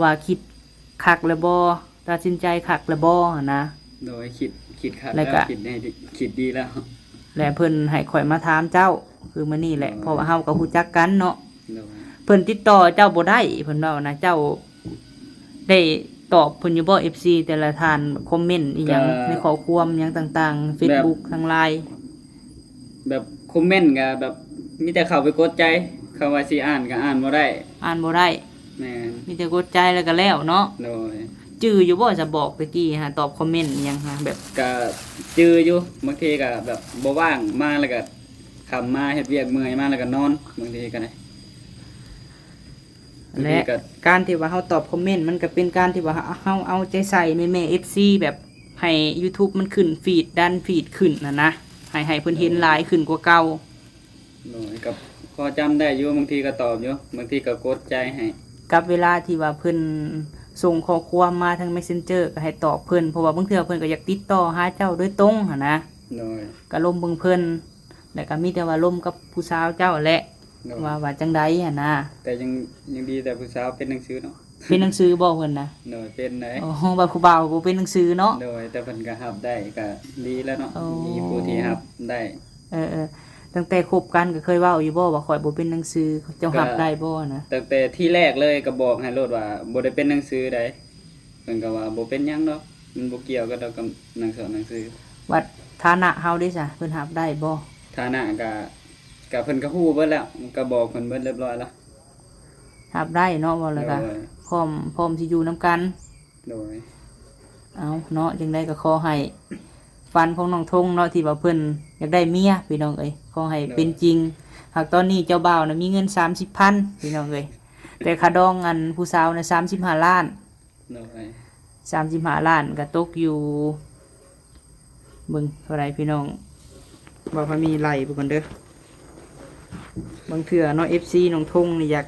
ວ່າຄິດຄັກແລ້ວບໍ່ ຕັດສິນໃຈຄັກແລ້ວບໍ່ຫັ້ນນະ. ໂດຍ ຄິດ ຄິດຄັກແລ້ວ ແລ້ວກໍຄິດໃຫ້ດີ ຄິດດີແລ້ວ ແລະເພິ່ນໃຫ້ຂ້ອຍມາຖາມເຈົ້າ ຄືມື້ນີ້ແຫຼະ. ໂດຍ ເພາະວ່າເຮົາກໍຮູ້ຈັກກັນເນາະ. ໂດຍ ເພິ່ນຕິດຕໍ່ເຈົ້າບໍ່ໄດ້ ເພິ່ນເວົ້ານະ ເຈົ້າ ໄດ້ຕອບເພິ່ນຢູ່ບໍ່ ເອັຟຊີ ແຕ່ລະທ່ານຄອມເມັນອີ່ຫຍັງ ກໍໃນຂໍ້ຄວາມຫຍັງຕ່າງໆ ເຟສບຸກ ທາງລາຍ? ແບບຄອມເມັນກໍແບບມີແຕ່ເຂົ້າໄປກົດໃຈ ຄຳວ່າຊິອ່ານກໍອ່ານບໍ່ໄດ້ ອ່ານບໍ່ໄດ້. ແມ່ນ ມີແຕ່ກົດໃຈແລ້ວກໍແລ້ວເນາະ. ໂດຍ ຈື່ຢູ່ບໍ່ ຈະບອກແຕ່ກີ້ຫາ ຕອບຄອມເມັນອີ່ຫຍັງຫາ ແບບ ກໍຈື່ຢູ່ ບາງທີກໍແບບບໍ່ວ່າງມາ ແລ້ວກໍຄ່ຳມາເຮັດວຽກເມື່ອຍມາ ແລ້ວກໍນອນ ບາງທີກໍໄດ້. ແລະ ການທີ່ວ່າເຮົາຕອບຄອມເມັນ ມັນກໍເປັນການທີ່ວ່າເຮົາເອົາໃຈໃສ່ແມ່ໆ ເອັຟຊີ ແບບໃຫ້ຢູທູບມັນຂຶ້ນຟີດ ດັນຟີດຂຶ້ນຫັ້ນນະ ໃຫ້ ໃຫ້ເພິ່ນເຫັນຫຼາຍຂຶ້ນກວ່າເກົ່າ. ໂດຍ ກໍພໍຈຳໄດ້ຢູ່ ບາງທີກໍຕອບຢູ່ ບາງທີກໍກົດໃຈໃຫ້ ກັບເວລາທີ່ວ່າເພິ່ນສົ່ງຂໍ້ຄວາມມາທາງເມັສເຊັນເຈີ ກໍໃຫ້ຕອບເພິ່ນ ເພາະວ່າບາງເທື່ອເພິ່ນກໍຢາກຕິດຕໍ່ຫາເຈົ້າໂດຍຕົງຫັ້ນນະ. ໂດຍ ກໍລົມເບິ່ງເພິ່ນ ແລ້ວກໍມີແຕ່ວ່າລົມກັບຜູ້ສາວເຈົ້າແຫຼະ ໂດຍ ວ່າ ວ່າຈັ່ງໃດຫັ້ນນະ. ແຕ່ຍັງ ຍັງດີແຕ່ຜູ້ສາວເປັນໜັງສືເນາະ. ເປັນໜັງສືບໍ່ເພິ່ນນະ? ໂດຍ ເປັນໄດ໋. ໂອ້ ວ່າຜູ້ບ່າວບໍ່ເປັນໜັງສືເນາະ? ໂດຍ ແຕ່ເພິ່ນກໍຮັບໄດ້ ກໍດີແລ້ວເນາະ. ໂອ້ ມີຜູ້ທີ່ຮັບໄດ້. ເອີໆ ຕັ້ງແຕ່ຄົບກັນກໍເຄີຍເວົ້າຢູ່ບໍ່ວ່າຂ້ອຍບໍ່ເປັນໜັງສື ເຈົ້າຮັບໄດ້ບໍ່ນະ? ຕັ້ງແຕ່ທີແລກເລີຍກໍບອກໃຫ້ໂລດວ່າບໍ່ໄດ້ເປັນໜັງສືໃດ. ເພິ່ນກໍວ່າບໍ່ເປັນຫຍັງດອກ ມັນບໍ່ກ່ຽວກັນດອກກັບໜັງສອນໜັງສື. ບັດຖານະເຮົາເດຊະ ເພິ່ນຮັບໄດ້ບໍ່? ຖານະກະ ກະເພິ່ນກໍຮູ້ເບິດແລ້ວ ກໍບອກເພິ່ນເບິດຮຽບຮ້ອຍແລ້ວ. ຮັບໄດ້ເນາະ ເວົ້າແລ້ວກະ ໂດຍ ພ້ອມ ພ້ອມຊິຢູ່ນຳກັນ. ໂດຍ ເອົາເນາະ ຈັ່ງໃດກໍຂໍໃຫ້ຝັນຂອງນ້ອງທົງເນາະ ທີ່ວ່າເພິ່ນຢາກໄດ້ເມຍ ພີ່ນ້ອງເອີຍ ຂໍໃຫ້ ໂດຍ ເປັນຈິງ. ຫາກຕອນນີ້ເຈົ້າບ່າວນະມີເງິນສາມສິບພັນ ພີ່ນ້ອງເອີຍ ແຕ່ຄ່າດອງອັນຜູ້ສາວນະສາມສິບຫ້າລ້ານ. ໂດຍ ສາມສິບຫ້າລ້ານກໍຕົກຢູ່ ເບິ່ງເທົ່າໃດພີ່ນ້ອງ ບໍ່ພາມີໄລ່ເບິ່ງກ່ອນເດີ. ບາງເທື່ອເນາະ ເອັຟຊີ ນ້ອງທົງນີ້ຢາກ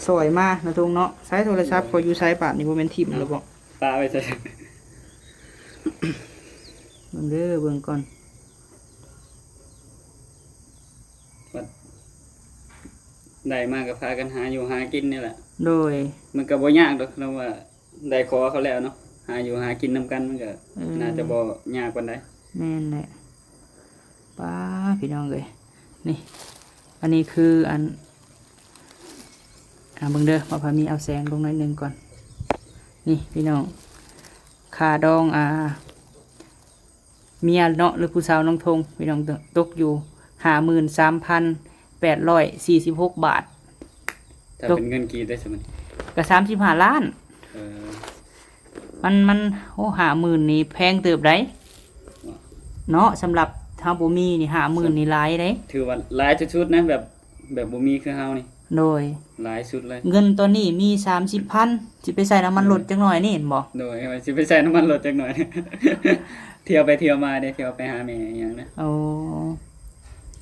ຊ່ອຍມາເນາະ ທົງເນາະ. ໃຊ້ໂທລະສັບ ໂດຍ ຂ້ອຍຢູ່ໃສບາດນີ້ ບໍ່ແມ່ນຖິ້ມແລ້ວບໍ? ປະໄວ້ໃສ? ເບິ່ງເດີ ເບິ່ງກ່ອນ. ບັດໄດ້ມາກໍພາກັນຫາຢູ່ຫາກິນນີ້ແຫຼະ. ໂດຍ ມັນກໍບໍ່ຍາກດອກ ເພາະວ່າໄດ້ຂໍເຂົາແລ້ວເນາະ ຫາຢູ່ຫາກິນນຳກັນ ມັນກໍ ເອີ ໜ້າຈະບໍ່ຍາກປານໃດ. ແມ່ນແຫຼະ. ປ້າ ພີ່ນ້ອງເອີຍ ນີ້ ອັນນີ້ຄືອັນ ອ່າ ເບິ່ງເດີ ວ່າພາມີເອົາແສງລົງໜ້ອຍໜຶ່ງກ່ອນ. ນີ້ພີ່ນ້ອງ ຄ່າດອງ ອ່າ ເມຍເນາະ ຫຼືຜູ້ສາວນ້ອງທົງ ພີ່ນ້ອງ ຕົກຢູ່ຫ້າໝື່ນສາມພັນແປດຮ້ອຍສີ່ສິບຫົກບາດ. ຖ້າເປັນເງິນກີບໄດ້ຊັ້ນ ກໍສາມສິບຫ້າລ້ານ. ເອີ ມັນ ມັນ ໂອ້ ຫ້າໝື່ນນີ້ແພງເຕີບໃດ໋ເນາະ. ສຳລັບເຮົາບໍ່ມີນີ້ ຫ້າໝື່ນນີ້ຫຼາຍເດ້ ຖືວ່າຫຼາຍສຸດໆນະ ແບບ ແບບບໍ່ມີຄືເຮົານີ້. ໂດຍ ຫຼາຍສຸດເລີຍ. ເງິນຕອນນີ້ມີສາມສິບພັນ ຊິໄປໃສ່ນ້ຳມັນລົດ ໂດຍ ຈັກໜ້ອຍນີ້ ເຫັນບໍ່? ໂດຍ ຊິໄປໃສ່ນ້ຳມັນລົດຈັກໜ້ອຍ ທ່ຽວໄປທ່ຽວມາເດ້ ທ່ຽວໄປຫາແມ່ອີຫຍັງນະ. ໂອ້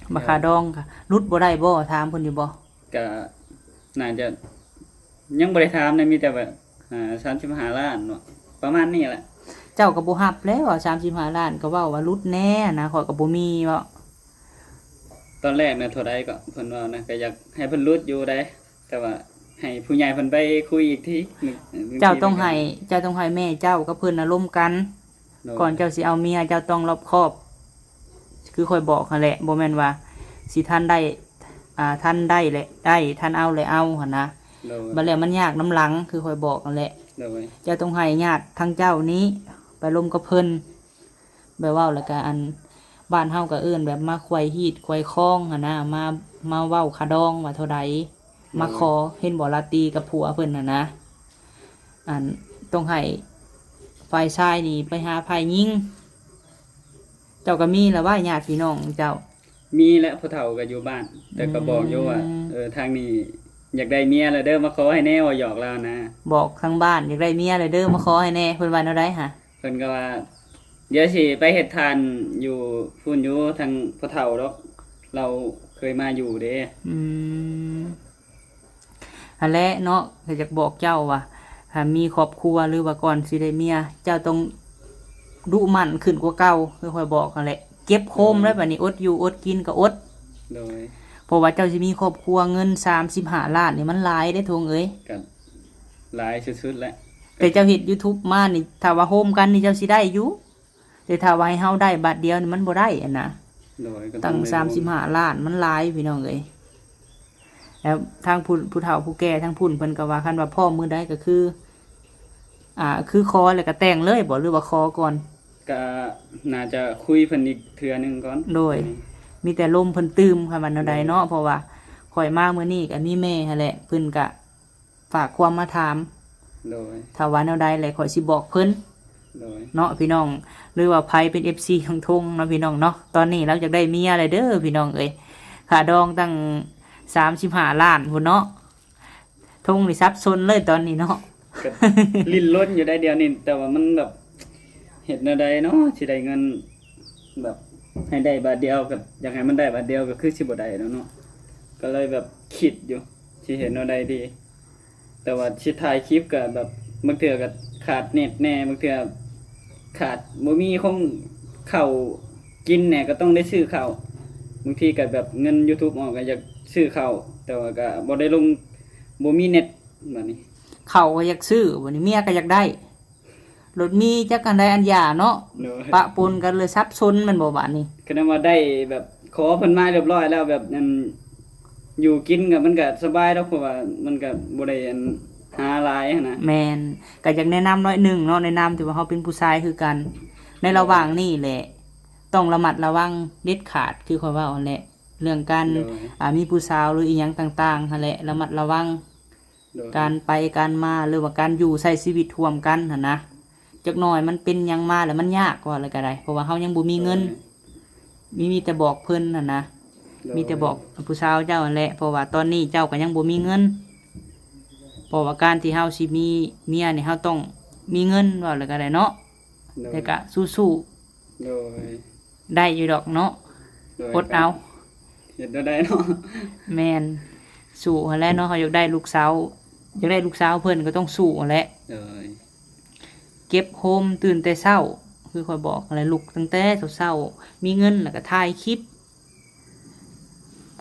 ໂດຍ ບັກຄ່າດອງກະຫຼຸດບໍ່ໄດ້ບໍ່? ຖາມເພິ່ນຢູ່ບໍ່? ກະໜ້າຈະຍັງບໍ່ໄດ້ຖາມນະ ມີແຕ່ວ່າ ອ່າ ສາມສິບຫ້າລ້ານເນາະ ປະມານນີ້ແຫຼະ. ເຈົ້າກໍບໍ່ຮັບແລ້ວ ສາມສິບຫ້າລ້ານ ກໍເວົ້າວ່າຫຼຸດແດ່ນະ ຂ້ອຍກໍບໍ່ມີເວົ້າ. ຕອນແລກນະເທົ່າໃດກໍເພິ່ນເວົ້ານະ ກໍຢາກໃຫ້ເພິ່ນຫຼຸດຢູ່ໃດ ແຕ່ວ່າໃຫ້ຜູ້ໃຫຍ່ເພິ່ນໄປຄຸຍອີກທີ. ເຈົ້າຕ້ອງໃຫ້ ເຈົ້າຕ້ອງໃຫ້ແມ່ເຈົ້າກັບເພິ່ນນະລົມກັນ ໂດຍ ກ່ອນເຈົ້າຊິເອົາເມຍ ເຈົ້າຕ້ອງລອບຄອບ ຄືຂ້ອຍບອກຫັ້ນແຫຼະ ບໍ່ແມ່ນວ່າຊິທັນໄດ້ ອ່າ ທັນໄດ້ແຫຼະໄດ້ ທັນເອົາແຫຼະເອົາຫັ້ນນະ. ໂດຍ ບັດແລ້ວມັນຍາກນຳຫຼັງ ຄືຂ້ອຍບອກຫັ້ນແຫຼະ. ໂດຍ ເຈົ້າຕ້ອງໃຫ້ຍາດທາງເຈົ້ານີ້ໄປລົມກັບເພິ່ນ ແບບເວົ້າແລ້ວກະ ອັນ ບ້ານເຮົາກໍເອີ້ນແບບມາໄຂວ້ຮີດໄຂວ້ຄອງຫັ້ນນະ ມາ ມາເວົ້າຄ່າດອງວ່າເທົ່າໃດ ໂດຍ ມາຂໍ. ເຫັນບໍ່ ລາຕີກັບຜົວເພິ່ນຫັ້ນນະ ອັນ ຕ້ອງໃຫ້ຝ່າຍຊາຍນີ້ໄປຫາຝ່າຍຍິງ. ເຈົ້າກໍມີລະວ່າຍາດພີ່ນ້ອງເຈົ້າ? ມີແຫຼະ ຜູ້ເຖົ້າກໍຢູ່ບ້ານ ແຕ່ກໍບອກຢູ່ວ່າ ອືມ ເອີ ທາງນີ້ຢາກໄດ້ເມຍແລ້ວເດີ ມາຂໍໃຫ້ແດ່ ເວົ້າຫຍອກລາວນະ. ບອກທາງບ້ານຢາກໄດ້ເມຍແລ້ວເດີ ມາຂໍໃຫ້ແດ່ ເພິ່ນວ່າແນວໃດຫະ? ເພິ່ນກໍວ່າ ດຽວຊິໄປເຮັດທ່ານຢູ່ພຸ້ນຢູ່ ທາງພໍ່ເຖົ້າດອກ ລາວເຄີຍມາຢູ່ເດ້. ອືມ ຫັ້ນແຫຼະເນາະ ກໍຢາກບອກເຈົ້າວ່າ ຖ້າມີຄອບຄົວ ຫຼືວ່າກ່ອນຊິໄດ້ເມຍ ເຈົ້າຕ້ອງດຸໝັ່ນຂຶ້ນກວ່າເກົ່າ ຄືຂ້ອຍບອກຫັ້ນແຫຼະ ເກັບໂຮມ ໂດຍ ແລ້ວບັດນີ້ ອົດຢູ່ອົດກິນກໍອົດ. ໂດຍ ເພາະວ່າເຈົ້າຊິມີຄອບຄົວ ເງິນສາມສິບຫ້າລ້ານນີ້ມັນຫຼາຍເດ້ ທົງເອີຍ. ກໍ ຫຼາຍສຸດໆແຫຼະ. ແຕ່ເຈົ້າເຮັດຢູທູບມານີ້ ຖ້າວ່າໂຮມກັນນີ້ເຈົ້າຊິໄດ້ຢູ່ ແຕ່ຖ້າວ່າໃຫ້ເຮົາໄດ້ບາດດຽວນີ້ມັນບໍ່ໄດ້ຫັ້ນນະ. ໂດຍ ກໍຕ້ອງ ຕັ້ງ ໄດ້ ສາມສິບຫ້າລ້ານມັນຫຼາຍພີ່ນ້ອງເອີຍ. ແລ້ວທາງຜູ້ ຜູ້ເຖົ້າຜູ້ແກ່ທາງພຸ້ນເພິ່ນກໍວ່າ ຄັນວ່າພ້ອມມື້ໃດກໍຄື ອ່າ ຄືຂໍແລ້ວກໍແຕ່ງເລີຍບໍ່ ຫຼືວ່າຂໍກ່ອນ? ກໍໜ້າຈະຄຸຍເພິ່ນອີກເທື່ອໜຶ່ງກ່ອນ. ໂດຍ ອືມ ມີແຕ່ລົມເພິ່ນຕື່ມ ຄັນວ່າແນວໃດເນາະ. ໂດຍ ເພາະວ່າຂ້ອຍມາມື້ນີ້ກໍມີແມ່ຫັ້ນແຫຼະ ເພິ່ນກໍ ຝາກຄວາມມາຖາມ. ໂດຍ ຖ້າວ່າແນວໃດແຫຼະຂ້ອຍຊິບອກເພິ່ນ. ໂດຍ ເນາະພີ່ນ້ອງ ຫຼືວ່າໃຜເປັນເອັຟຊີຂອງທົງເນາະພີ່ນ້ອງເນາະ ຕອນນີ້ລາວຢາກໄດ້ເມຍແລ້ວເດີພີ່ນ້ອງເອີຍ ຄ່າດອງຕັ້ງສາມສິບຫ້າລ້ານພຸ້ນເນາະ. ທົງນີ້ສັບສົນເລີຍຕອນນີ້ເນາະ ກໍດີ້ນລົນຢູ່ໄດ໋ດຽວນີ້ ແຕ່ວ່າມັນແບບ ເຮັດແນວໃດເນາະ ຊິໄດ້ເງິນ ແບບໃຫ້ໄດ້ບາດດຽວ ກໍຢາກໃຫ້ມັນໄດ້ບາດດຽວ ກໍຄືຊິບໍ່ໄດ້ແລ້ວເນາະ ກໍເລີຍແບບຄິດຢູ່ ຊິເຮັດແນວໃດດີ. ແຕ່ວ່າຊິຖ່າຍຄລິບກໍແບບ ບາງເທື່ອກໍຂາດເນັດແດ່ ບາງເທື່ອຂາດ ບໍ່ມີຂອງເຂົ້າກິນແດ່ ກໍຕ້ອງໄດ້ຊື້ເຂົ້າ. ບາງທີກໍແບບເງິນຢູທູບອອກກໍຢາກຊື້ເຂົ້າ ແຕ່ວ່າກໍບໍ່ໄດ້ລົງ ບໍ່ມີເນັດບາດນີ້. ເຂົ້າກໍຢາກຊື້ ບາດນີ້ເມຍກໍຢາກໄດ້ ລົດມີຈັກອັນໃດອັນຢາເນາະ ໂດຍ ປະປົນກັນເລີຍ ສັບສົນແມ່ນບໍ່ບາດນີ້? ກໍແນວວ່າໄດ້ແບບຂໍເພິ່ນມາຮຽບຮ້ອຍແລ້ວ ແບບອັນຢູ່ກິນກໍມັນກໍສະບາຍດອກ ເພາະວ່າມັນກໍບໍ່ໄດ້ອັນຫາຫຼາຍຫັ້ນນະ. ແມ່ນ ກໍຢາກແນະນຳໜ້ອຍໜຶ່ງເນາະ ໃນນາມທີ່ວ່າເຮົາເປັນຜູ້ຊາຍຄືກັນ ໃນລະຫວ່າງນີ້ແຫຼະ ຕ້ອງລະມັດລະວັງເດັດຂາດ ຄືຂ້ອຍເວົ້າຫັ້ນແຫຼະ ເລື່ອງການ ໂດຍ ອ່າ ມີຜູ້ສາວ ຫຼື ອີ່ຫຍັງຕ່າງໆຫັ້ນແຫຼະ ລະມັດລະວັງ ໂດຍ ການໄປການມາ ຫຼືວ່າການຢູ່ໃຊ້ຊີວິດຮ່ວມກັນຫັ້ນນະ ຈັກໜ້ອຍມັນເປັນຫຍັງມາແລ້ວມັນຍາກ ເວົ້າແລ້ວກໍໄດ້ ເພາະວ່າເຮົາຍັງບໍ່ມີເງິນ ໂດຍ ມີ ມີແຕ່ບອກເພິ່ນຫັ້ນນະ ໂດຍ ມີແຕ່ບອກຜູ້ສາວເຈົ້າຫັ້ນແຫຼະ ເພາະວ່າຕອນນີ້ເຈົ້າກໍຍັງບໍ່ມີເງິນ ເພາະວ່າການທີ່ເຮົາຊິມີເມຍນີ້ ເຮົາຕ້ອງມີເງິນ ເວົ້າແລ້ວກໍໄດ້ເນາະ ໂດຍ ແຕ່ກໍສູ້ໆ ໂດຍ ໄດ້ຢູ່ດອກເນາະ ໂດຍ ອົດເອົາ ເຮັດແນວໃດເນາະ ແມ່ນ ສູ້ຫັ້ນແຫຼະເນາະ ເຮົາຢາກໄດ້ລູກສາວ ຢາກໄດ້ລູກສາວເພິ່ນກໍຕ້ອງສູ້ຫັ້ນແຫຼະ ໂດຍ ເກັບໂຮມຕື່ນແຕ່ເຊົ້າ ຄືຂ້ອຍບອກຫັ້ນແຫຼະ ລຸກຕັ້ງແຕ່ເຊົ້າໆ ມີເງິນແລ້ວກໍຖ່າຍຄລິບ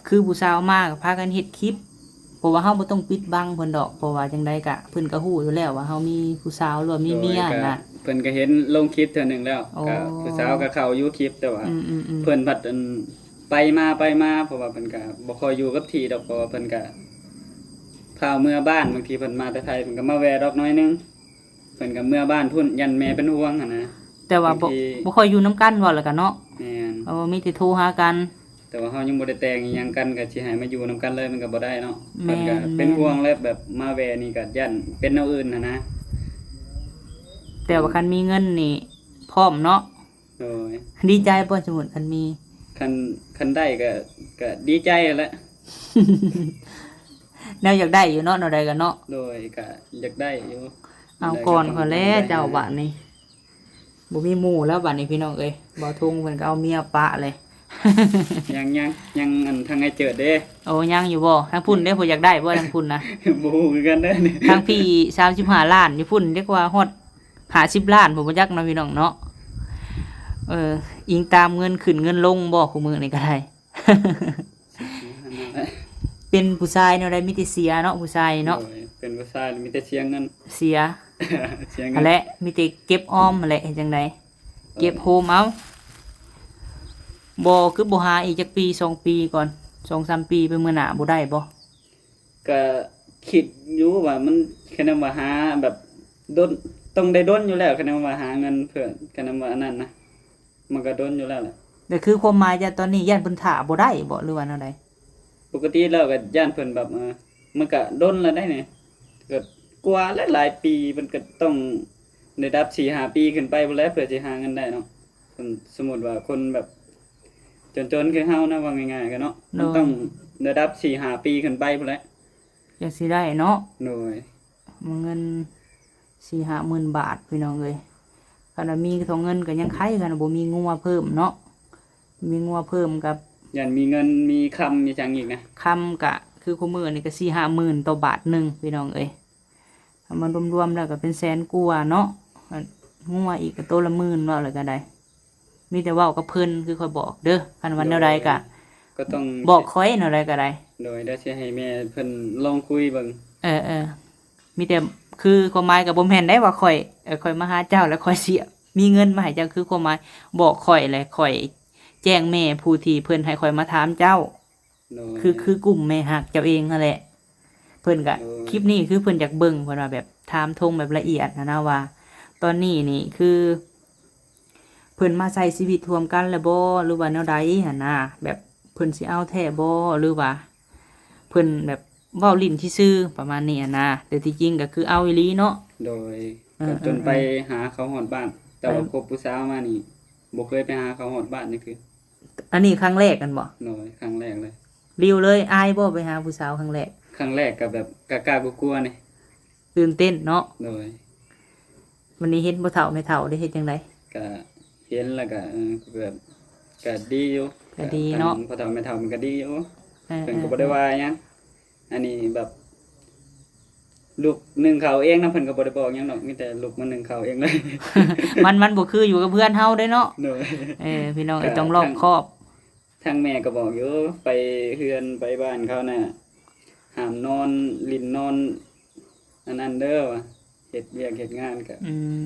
ຄືຜູ້ສາວມາກໍພາກັນເຮັດຄລິບ ເພາະວ່າເຮົາບໍ່ຕ້ອງປິດບັງເພິ່ນດອກ ເພາະວ່າຈັ່ງໃດກະເພິ່ນກໍຮູ້ຢູ່ແລ້ວວ່າເຮົາມີຜູ້ສາວ ຫຼືວ່າມີເມຍ ໂດຍ ນະ ເພິ່ນກໍເຫັນລົງຄລິບເທື່ອໜຶ່ງແລ້ວ ໂອ້ ກໍຜູ້ສາວກໍເຂົ້າຢູ່ຄລິບ ແຕ່ວ່າ ອືມໆໆ ເພິ່ນພັດອັນໄປມາໄປມາ ເພາະວ່າເພິ່ນກໍບໍ່ຄ່ອຍຢູ່ກັບທີ່ດອກ ເພາະວ່າເພິ່ນກໍພາເມືອບ້ານ ບາງທີເພິ່ນມາແຕ່ໄທ ເພິ່ນກໍມາແວ່ດອກໜ້ອຍໜຶ່ງ. ເພິ່ນກໍເມືອບ້ານພຸ້ນ ຢ້ານແມ່ເປັນຫ່ວງຫັ້ນນະ ແຕ່ວ່າບໍ່ ບາງທີ ບໍ່ຄ່ອຍຢູ່ນຳກັນ ເວົ້າແລ້ວກໍເນາະ ແມ່ນ ເອີ ມີແຕ່ໂທຫາກັນ ແຕ່ວ່າເຮົາຍັງບໍ່ໄດ້ແຕ່ງອີ່ຫຍັງກັນ ກໍຊິໃຫ້ມາຢູ່ນຳກັນເລີຍ ມັນກໍບໍ່ໄດ້ເນາະ ແມ່ນ ເພິ່ນກໍເປັນຫ່ວງແຫຼະ ແມ່ນ ແບບມາແວ່ນີ້ກໍຢ້ານເປັນແນວອື່ນຫັ້ນນະ ແຕ່ວ່າຄັນມີເງິນນີ້ພ້ອມເນາະ ໂດຍ ດີໃຈບໍ່ ສົມມຸດຄັນມີ ຄັນ ຄັນໄດ້ກໍ ກໍດີໃຈຫັ້ນແຫຼະ ແນວຢາກໄດ້ຢູ່ເນາະ ແນວໃດກໍເນາະ ໂດຍ ກໍຢາກໄດ້ຢູ່ ເອົາກ່ອນຂ້ອຍແຫຼະເຈົ້າ ບາດນີ້ບໍ່ມີໝູ່ແລ້ວ ບາດນີ້ພີ່ນ້ອງເອີຍ ບ່າວທຸງເພິ່ນກໍເອົາເມຍປະເລີຍ ຍັງ ຍັງ ຍັງ ອັນທາງອ້າຍເຈີດເດ້ ໂອ້ ຍັງຢູ່ບໍ່ ທາງພຸ້ນເດ້ ຜູ້ຢາກໄດ້ບໍ່ ທາງພຸ້ນນະ ບໍ່ຮູ້ຄືກັນເດ້ ທາງພີ້ສາມສິບຫ້າລ້ານ ຢູ່ພຸ້ນເດກວ່າຮອດ ຫ້າສິບລ້ານ ບໍ່ຮູ້ຈັກເນາະ ພີ່ນ້ອງເນາະ ເອີ ອີງຕາມເງິນຂຶ້ນເງິນລົງບໍ່ ຄູ່ມື້ນີ້ກໍໄດ້ ເປັນຜູ້ຊາຍແນວໃດ ມີແຕ່ເສຍເນາະ ຜູ້ຊາຍເນາະ ໂດຍ ເປັນຜູ້ຊາຍມີແຕ່ເສຍເງິນ ເສຍ ເສຍເງິນ ຫັ້ນແຫຼະ ມີແຕ່ເກັບອອມຫັ້ນແຫຼະ ເຮັດຈັ່ງໃດ ເອີ ເກັບໂຮມເອົາ ບໍ່ ຄືບໍ່ຫາອີກຈັກປີສອງປີກ່ອນ ສອງສາມປີໄປເມືອໜ້າ ບໍ່ໄດ້ບໍ່? ກະຄິດຢູ່ວ່າມັນ ຄັນວ່າຫາແບບດົນ ຕ້ອງໄດ້ດົນຢູ່ແລ້ວ ຄັນວ່າຫາເງິນເພື່ອ ຄັນວ່າອັນນັ້ນນະ ມັນກະດົນຢູ່ແລ້ວແຫຼະ ແຕ່ຄືຄວາມໝາຍຈະຕອນນີ້ຢ້ານເພິ່ນຖ້າບໍ່ໄດ້ບໍ່ ຫຼືວ່າແນວໃດ? ປົກກະຕິແລ້ວກະຢ້ານເພິ່ນແບບ ເອີ ມັນກະດົນແລ້ວໄດ໋ນີ້ ກະກວ່າຫຼາຍໆປີ ມັນກະຕ້ອງລະດັບສີ່ຫ້າປີຂຶ້ນໄປພຸ້ນແຫຼະ ເພື່ອຊິຫາເງິນໄດ້ເນາະ ສົມ ສົມມຸດວ່າຄົນແບບ ຈົນໆຄືເຮົານະ ເວົ້າງ່າຍໆກັນເນາະ ໂດຍ ມັນຕ້ອງລະດັບສີ່ຫ້າປີຂຶ້ນໄປພຸ້ນແຫຼະ ຈັ່ງຊິໄດ້ເນາະ ໂດຍ ເງິນສີ່ຫ້າໝື່ນບາດພີ່ນ້ອງເອີຍ ຄັນວ່າມີເທົ່າເງິນກໍຍັງໄຄ ຄັນວ່າບໍ່ມີງົວເພີ່ມເນາະ ມີງົວເພີ່ມກັບ ຢ້ານມີເງິນມີຄຳມີຫຍັງອີກນະ ຄຳກະຄືຄູ່ມື້ນີ້ກໍສີ່ຫ້າໝື່ນຕໍ່ບາດໜຶ່ງພີ່ນ້ອງເອີຍ ເອົາມາລວມໆແລ້ວກໍເປັນແສນກວ່າເນາະ ງົວອີກກໍໂຕລະໝື່ນ ເວົ້າແລ້ວກໍໄດ້ ມີແຕ່ເວົ້າກັບເພິ່ນ ຄືຂ້ອຍບອກເດີ ຄັນວ່າແນວໃດກະ ໂດຍ ກໍຕ້ອງບອກຂ້ອຍແນວໃດກໍໄດ້ ໂດຍ ດຽວຊິໃຫ້ແມ່ເພິ່ນລອງຄຸຍເບິ່ງ ເອີໆ ມີແຕ່ ຄືຄວາມໝາຍກໍບໍ່ແມ່ນໄດ໋ວ່າຂ້ອຍ ເອີ ຂ້ອຍມາຫາເຈົ້າແລ້ວຂ້ອຍຊິມີເງິນມາໃຫ້ເຈົ້າ ຄືຄວາມໝາຍບອກຂ້ອຍ ແລະຂ້ອຍແຈ້ງແມ່ຜູ້ທີ່ເພິ່ນໃຫ້ຂ້ອຍມາຖາມເຈົ້າ ໂດຍ ຄື ຄືກຸ່ມແມ່ຮັກເຈົ້າເອງຫັ້ນແຫຼະ ເພິ່ນກະ ໂດຍ ຄລິບນີ້ຄືເພິ່ນຢາກເບິ່ງ ເພິ່ນວ່າແບບຖາມທົງແບບລະອຽດຫັ້ນນະວ່າ ຕອນນີ້ນີ້ຄືເພິ່ນມາໃຊ້ຊີວິດຮ່ວມກັນແລ້ວບໍ່ ຫຼືວ່າແນວໃດຫັ້ນນະ ແບບເພິ່ນຊິເອົາແທ້ບໍ່ ຫຼືວ່າເພິ່ນແບບເວົ້າຫຼິ້ນຊື່ໆ ປະມານນີ້ຫັ້ນນະ ແຕ່ທີ່ຈິງກະຄືເອົາອີ່ຫຼີເນາະ ໂດຍ ເອີໆໆ ກໍຈົນໄປຫາເຂົາຮອດບ້ານ ແຕ່ວ່າ ໄປ ຄົບຜູ້ສາວມານີ້ ບໍ່ເຄີຍໄປຫາເຂົາຮອດບ້ານຈັກເທື່ອ ອັນນີ້ຄັ້ງແລກແມ່ນບໍ່? ໂດຍ ຄັ້ງແລກເລີຍ ລິວເລີຍ ອາຍບໍ່ໄປຫາຜູ້ສາວຄັ້ງແລກ? ຄັ້ງແລກກໍແບບກ້າໆກົວໆນີ້ ຕື່ນເຕັ້ນເນາະ ໂດຍ ວັນນີ້ເຫັນພໍ່ເຖົ້າແມ່ເຖົ້າໄດ້ເຮັດຈັ່ງໃດ? ກໍເຫັນແລ້ວກໍ ເອີ ກໍແບບ ກໍດີຢູ່ ກໍດີເນາະ ກໍຕາມພໍ່ເຖົ້າແມ່ເຖົ້າມັນກໍດີຢູ່ ເອີໆໆ ເພິ່ນກໍບໍ່ໄດ້ວ່າຫຍັງ ອັນນີ້ແບບລຸກໜຶ້ງເຂົ້າເອງນະ ເພິ່ນກໍບໍ່ໄດ້ບອກຫຍັງດອກ ມີແຕ່ລຸກມາໜຶ້ງເຂົ້າເອງເລີຍ ມັນ ມັນບໍ່ຄືຢູ່ກັບເຮືອນເຮົາເດ້ເນາະ ໂດຍ ເອີ ພີ່ນ້ອງເອີຍ ກໍ ຕ້ອງລອບຄອບ ທ ທາງແມ່ກໍບອກຢູ່ ໄປເຮືອນໄປບ້ານເຂົານະ ຫ້າມນອນຫຼິ້ນນອນອັນນັ້ນເດີວ່າ ເຮັດວຽກເຮັດງານກະ ອືມ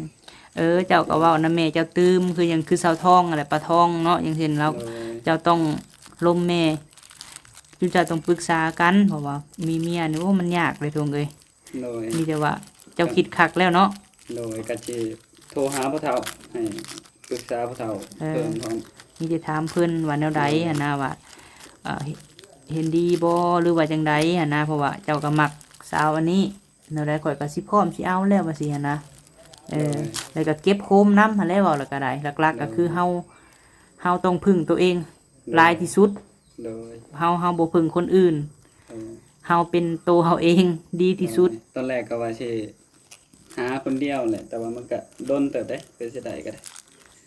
ເອີ ເຈົ້າກໍເວົ້ານຳແມ່ເຈົ້າຕື່ມ ຄືຫຍັງ ຄືສາວທອງຫັ້ນແຫຼະ ປາທອງເນາະ ຢ່າງເຊັ່ນລາວ ໂດຍ ເຈົ້າຕ້ອງລົມແມ່ ຈຸເຈົ້າຕ້ອງປຶກສາກັນ ເພາະວ່າມີເມຍນີ້ ໂອ້ ມັນຍາກເລີຍ ທົງເອີຍ ໂດຍ ມີແຕ່ວ່າເຈົ້າຄິດຄັກແລ້ວເນາະ ໂດຍ ກໍຊິໂທຫາພໍ່ເຖົ້າ ໃຫ້ປຶກສາພໍ່ເຖົ້າ ເອີ ເພີ່ມພ້ອມ ມີແຕ່ຖາມເພິ່ນວ່າແນວໃດ ໂດຍ ຫັ້ນນະ ວ່າ ເອີ ເຫັນດີບໍ່ ຫຼືວ່າຈັ່ງໃດຫັ້ນນະ ເພາະວ່າເຈົ້າກໍມັກສາວອັນນີ້ ແນວໃດຂ້ອຍກໍຊິພ້ອມຊິເອົາແລ້ວວ່າຊີ້ຫັ້ນນະ ເອີ ໂດຍ ແລ້ວກໍເກັບໂຮມນຳຫັ້ນແຫຼະ ເວົ້າແລ້ວກໍໄດ້ ຫຼັກໆກໍຄືເຮົາ ໂດຍ ເຮົາຕ້ອງເພິ່ງຕົວເອງ ໂດຍ ຫຼາຍທີ່ສຸດ ໂດຍ ເຮົາ ເຮົາບໍ່ເພິ່ງຄົນອື່ນ ໂດຍ ເຮົາເປັນໂຕເຮົາເອງດີທີ່ສຸດ ໂດຍ ຕອນແລກກໍວ່າຊິຫາຄົນດຽວແຫຼະ ແຕ່ວ່າມັນກໍດົນເຕີບເດ້ ເພື່ອຊິໄດ້ກໍໄດ້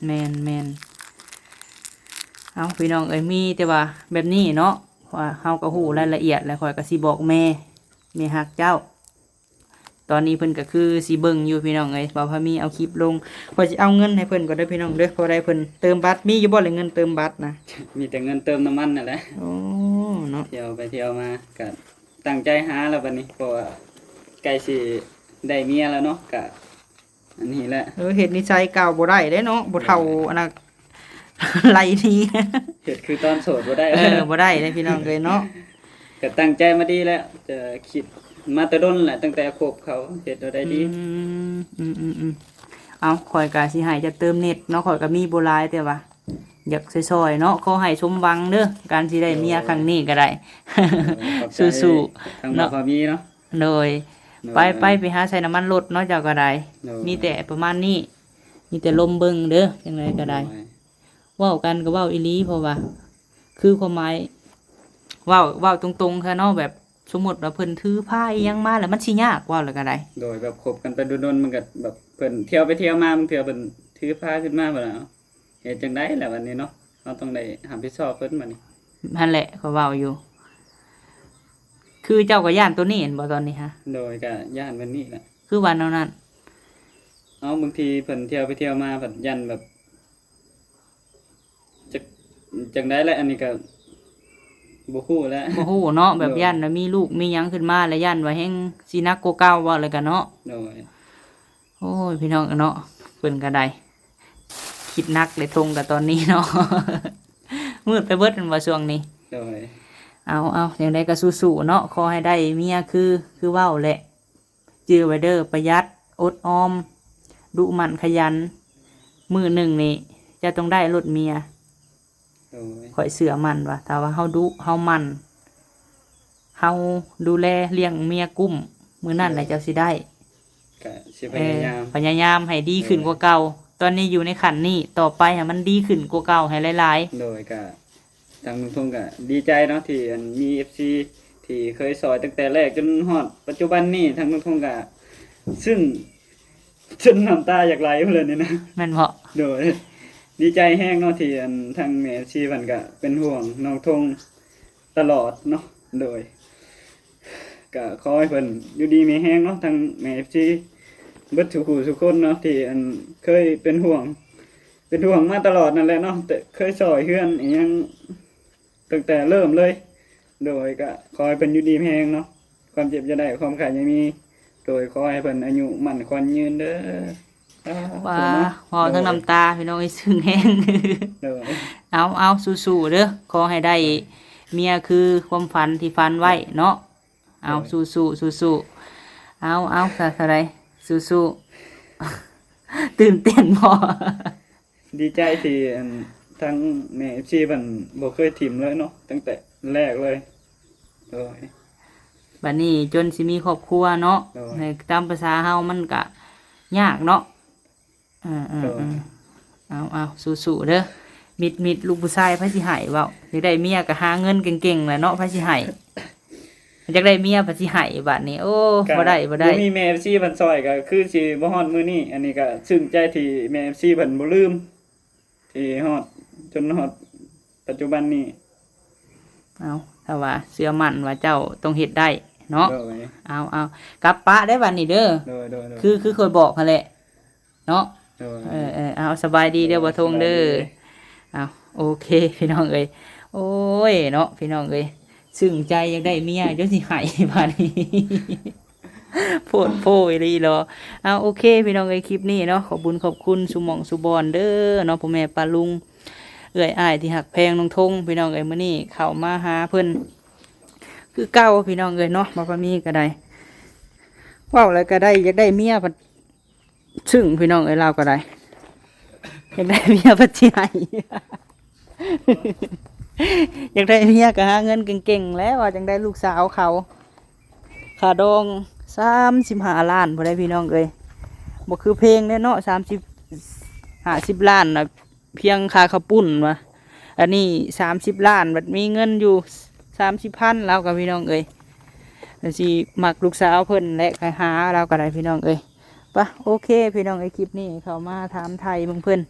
ແມ່ນໆ ເອົາ ພີ່ນ້ອງເອີຍ ມີແຕ່ວ່າແບບນີ້ເນາະ ວ່າເຮົາກໍຮູ້ ໂດຍ ລາຍລະອຽດແລ້ວ ຂ້ອຍກໍຊິບອກແມ່ ແມ່ຮັກເຈົ້າ ຕອນນີ້ເພິ່ນກໍຄືຊິເບິ່ງຢູ່ ພີ່ນ້ອງເອີຍ ບ່າວພາມີເອົາຄລິບລົງ ຂ້ອຍຊິເອົາເງິນໃຫ້ເພິ່ນກ່ອນເດີ ພີ່ນ້ອງເດີ ພໍໄດ້ເພິ່ນເຕີມບັດ ມີຢູ່ບໍ່ລະເງິນເຕີມບັດນະ ມີແຕ່ເງິນເຕີມນ້ຳມັນນັ້ນແຫຼະ ໂອ້ ເນາະ ທ່ຽວໄປທ່ຽວມາ ກໍຕັ້ງໃຈຫາແລ້ວບັດນີ້ ເພາະວ່າໃກ້ຊິໄດ້ເມຍແລ້ວເນາະ ກໍ ອັນນີ້ແຫຼະ ເອີ ເຮັດນິໄສເກົ່າບໍ່ໄດ້ເດ້ເນາະ ບໍ່ເຖົ້າ ໂດຍ ອັນນະ ໄລ່ໜີ ເຮັດຄືຕອນໂສດບໍ່ໄດ້ ເອີ ບໍ່ໄດ້ເດ້ພີ່ນ້ອງເອີຍເນາະ ກໍຕັ້ງໃຈມາດີແລ້ວ ຈະຄິດມາແຕ່ດົນແຫຼະ ຕັ້ງແຕ່ຄົບເຂົາ ເຮັດແນວໃດດີ ອືມ ອືມໆໆ ເອົາ ຂ້ອຍກໍຊິໃຫ້ຈັກເຕີມເນັດເນາະ ຂ້ອຍກໍມີບໍ່ຫຼາຍ ແຕ່ວ່າຢາກຊ່ອຍໆເນາະ ຂໍໃຫ້ສົມຫວັງເດີ ການຊິໄດ້ເມຍ ໂດຍ ຄັ້ງນີ້ກໍໄດ້ ໂດຍ ຂອບໃຈ ສູ້ໆ ທາງ ເນາະ ບ່າວພາມີເນາະ ໂດຍ ໂດຍ ໄປ ໄປ ໄປຫາໃສ່ນ້ຳມັນລົດເນາະ ເຈົ້າກໍໄດ້ ໂດຍ ມີແຕ່ປະມານນີ້ ມີແຕ່ລົມເບິ່ງເດີ ຈັ່ງໃດກໍໄດ້ ໂດຍ ເວົ້າກັນກໍເວົ້າອີ່ຫຼີ ເພາະວ່າຄືຄວາມໝາຍ ເວົ້າ ເວົ້າຕົງໆຊະເນາະ ແບບສົມມຸດວ່າເພິ່ນຖືພາອີ່ຫຍັງມາແລ້ວ ມັນຊິຍາກ ເວົ້າແລ້ວກໍໄດ້ ໂດຍ ແບບຄົບກັນໄປດົນໆ ມັນກໍແບບເພິ່ນທ່ຽວໄປທ່ຽວມາ ບາງເທື່ອເພິ່ນຖືພາຂຶ້ນມາ ບັດເຮົາ ເຮັດຈັ່ງໃດລະບັດນີ້ເນາະ ເຮົາຕ້ອງໄດ້ຮັບຜິດຊອບເພິ່ນບັດນີ້ ຫັ້ນແຫຼະ ຂ້ອຍເວົ້າຢູ່ ຄືເຈົ້າກໍຢ້ານໂຕນີ້ແມ່ນບໍ່ຕອນນີ້ຫະ ໂດຍ ກໍຢ້ານແບບນີ້ແຫຼະ ຄືວ່າແນວນັ້ນ ເອົາ ບາງທີເພິ່ນທ່ຽວໄປທ່ຽວມາ ພັດຢ້ານແບບ ຈັກຈັ່ງໃດແຫຼະ ອັນນີ້ກໍບໍ່ຮູ້ແຫຼະ ບໍ່ຮູ້ເນາະ ແບບ ໂດຍ ຢ້ານວ່າມີລູກມີຫຍັງຂຶ້ນມາ ແລ້ວຢ້ານວ່າແຮ່ງຊິໜັກກວ່າເກົ່າ ເວົ້າແລ້ວກໍເນາະ ໂດຍ ໂອ້ຍ ພີ່ນ້ອງເນາະ ເພິ່ນກໍໄດ້ຄິດໜັກເລີຍ ທົງກໍຕອນນີ້ເນາະ ມືດໄປເບິດແມ່ນບໍ່ຊ່ວງນີ້ ໂດຍ ເອົາໆ ຈັ່ງໃດກໍສູ້ໆເນາະ ຂໍໃຫ້ໄດ້ເມຍຄື ຄືເວົ້າແຫຼະ ຈື່ໄວ້ເດີ ປະຢັດ ອົດອອມ ດຸໝັ່ນຂະຫຍັນ ມື້ໜຶ່ງນີ້ເຈົ້າຕ້ອງໄດ້ໂລດເມຍ ໂດຍ ຂ້ອຍເຊື່ອໝັ້ນວ່າ ຖ້າວ່າເຮົາດຸ ເຮົາໝັ່ນ ເຮົາດູແລລ້ຽງເມຍກຸ້ມ ມື້ນັ້ນແຫຼະ ໂດຍ ເຈົ້າຊິໄດ້ ກະຊິພະຍາຍາມ ເອີ ພະຍາຍາມໃຫ້ດີຂຶ້ນ ໂດຍ ກວ່າເກົ່າ ຕອນນີ້ຢູ່ໃນຂັ້ນນີ້ ຕໍ່ໄປໃຫ້ມັນດີຂຶ້ນກວ່າເກົ່າໃຫ້ຫຼາຍໆ ໂດຍ ກະ ທາງລຸງທົງກໍດີໃຈເນາະ ທີ່ອັນມີເອັຟຊີທີ່ເຄີຍຊ່ອຍຕັ້ງແຕ່ແລກຈົນຮອດປັດຈຸບັນນີ້ ທາງລຸງທົງກໍຊຶ້ງຈົນນ້ຳຕາຢາກໄຫຼພຸ້ນແຫຼະນີ້ນະ ແມ່ນບໍ່? ໂດຍ ດີໃຈແຮງເນາະ ທີ່ອັນທາງແມ່ເອັຟຊີເພິ່ນກໍເປັນຫ່ວງນ້ອງທົງຕະຫຼອດເນາະ ໂດຍ ກໍຂໍໃຫ້ເພິ່ນຢູ່ດີມີແຮງເນາະ ທັງແມ່ເອັຟຊີເບິດທຸກຜູ້ທຸກຄົນເນາະ ທີ່ອັນເຄີຍເປັນຫ່ວງ ເປັນຫ່ວງມາຕະຫຼອດນັ້ນແຫຼະເນາະ ແຕ່ເຄີຍຊ່ອຍເຮືອນອີ່ຫຍັງຕັ້ງແຕ່ເລີ່ມເລີຍ ໂດຍ ກໍຂໍໃຫ້ເພິ່ນຢູ່ດີມີແຮງເນາະ ຄວາມເຈັບຢ່າໄດ້ ຄວາມໄຂ້ຢ່າມີ ໂດຍ ຂໍໃຫ້ເພິ່ນອາຍຸໝັ້ນຂວັນຍືນເດີ ສາທຸເນາະ ວ້າ ເວົ້າທັງນ້ຳຕາ ໂດຍ ພີ່ນ້ອງເອີຍ ຊຶ້ງແຮງ ໂດຍ ເອົາໆ ສູ້ໆເດີ ຂໍໃຫ້ໄດ້ເມຍຄືຄວາມຝັນທີ່ຝັນໄວ້ເນາະ ເອົາ ໂດຍ ສູ້ໆ ສູ້ໆ ເອົາ ເອົາ ສາ ສາໄດ ສູ້ໆ ຕື່ນເຕັ້ນບໍ່? ດີໃຈທີ່ອັນທາງແມ່ເອັຟຊີເພິ່ນບໍ່ເຄີຍຖິ້ມເລີຍເນາະ ຕັ້ງແຕ່ແລກເລີຍ ໂດຍ ບັດນີ້ຈົນຊິມີຄອບຄົວເນາະ ໂດຍ ໃນຕາມພາສາເຮົາມັນກະຍາກເນາະ ເອີໆໆ ໂດຍ ເອົາໆ ສູ້ໆເດີ ມິດໆ ລູກຜູ້ຊາຍໃຜຊິໃຫ້ເວົ້າ ຢາກໄດ້ເມຍກໍຫາເງິນເກັ່ງໆແຫຼະເນາະ ໃຜຊິໃຫ້ ຢາກໄດ້ເມຍ ໃຜຊິໃຫ້ບາດນີ້ ໂອ້ ກໍບໍ່ໄດ້ ບໍ່ໄດ້ ບໍ່ມີແມ່ເອັຟຊີເພິ່ນຊ່ອຍ ກໍຄືຊິບໍ່ຮອດມື້ນີ້ ອັນນີ້ກໍຊຶ້ງໃຈທີ່ແມ່ເອັຟຊີເພິ່ນບໍ່ລືມ ທີ່ຮອດ ຈົນຮອດປັດຈຸບັນນີ້ ເອົາ ຖ້າວ່າເຊື່ອໝັ້ນວ່າເຈົ້າຕ້ອງເຮັດໄດ້ເນາະ ໂດຍ ເອົາໆ ກັບປະໄດ້ບັດນີ້ເດີ ໂດຍໆໆ ຄື ຄືຂ້ອຍບອກຫັ້ນແຫຼະເນາະ ໂດຍ ເອີໆ ເອົາ ສະບາຍດີເດີ ໂດຍ ບໍ່ທົງເດີ ສະບາຍດີ ເອົາ ໂອເຄ ພີ່ນ້ອງເອີຍ ໂອ້ຍເນາະ ພີ່ນ້ອງເອີຍ ຊຶ້ງໃຈຢາກໄດ້ເມຍຈົນຊິໄຫ້ບາດນີ້ ໂພດໂພອີ່ຫຼີເນາະ. ເອົາ ໂອເຄ ພີ່ນ້ອງເອີຍ ຄລິບນີ້ເນາະ ຂອບບຸນຂອບຄຸນສູ່ໝ່ອງສູ່ບ່ອນເດີເນາະ ພໍ່ແມ່ປ້າລຸງ ເອື້ອຍອ້າຍທີ່ຮັກແພງນ້ອງທົງ ພີ່ນ້ອງເອີຍ. ມື້ນີ້ເຂົ້າມາຫາເພິ່ນຄືເກົ່າ ພີ່ນ້ອງເອີຍເນາະ ບ່າວພາມີກໍໄດ້ ເວົ້າແລ້ວກໍໄດ້ ຢາກໄດ້ເມຍພັດ ຊຶ້ງ ພີ່ນ້ອງເອີຍ ລາວກໍໄດ້ ຢາກໄດ້ເມຍພັດຊິໃຫ້ ຢາກໄດ້ເມຍກໍຫາເງິນເກັ່ງໆແຫຼະ ວ່າຈັ່ງໃດລູກສາວເຂົາ ຄ່າດອງສາມສິບຫ້າລ້ານພຸ້ນໃດ໋ ພີ່ນ້ອງເອີຍ. ບໍ່ຄືເພງເດ້ເນາະ ສາມສິບ ຫ້າສິບລ້ານນະ ພຽງຄ່າເຂົ້າປຸ້ນວ່າ ອັນນີ້ສາມສິບລ້ານ ບັດມີເງິນຢູ່ສາມສິບພັນ ລາວກໍ ພີ່ນ້ອງເອີຍ ແລ້ວຊິມັກລູກສາວເພິ່ນແຫຼະ ໄປຫາລາວກໍໄດ້ ພີ່ນ້ອງເອີຍ. ປະ ໂອເຄ ພີ່ນ້ອງເອີຍ ຄລິບນີ້ເຂົ້າມາຖາມໄຖ່ເບິ່ງເພິ່ນ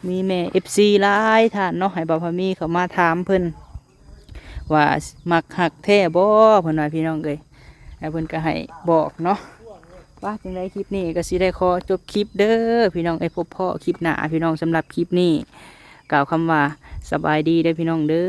ມີແມ່ເອັຟຊີຫຼາຍທ່ານເນາະ ໃຫ້ບ່າວພາມີເຂົ້າມາຖາມເພິ່ນວ່າມັກຮັກແທ້ບໍ່ ເພິ່ນວ່າ ພີ່ນ້ອງເອີຍ ແລ້ວເພິ່ນກໍໃຫ້ບອກເນາະ. ວ່າຈັ່ງໃດ ຄລິບນີ້ກໍຊິໄດ້ຂໍຈົບຄລິບເດີ ພີ່ນ້ອງເອີຍ ພົບພໍ້ຄລິບໜ້າ ພີ່ນ້ອງ. ສຳລັບຄລິບນີ້ ກ່າວຄຳວ່າສະບາຍດີເດີ ພີ່ນ້ອງເດີ.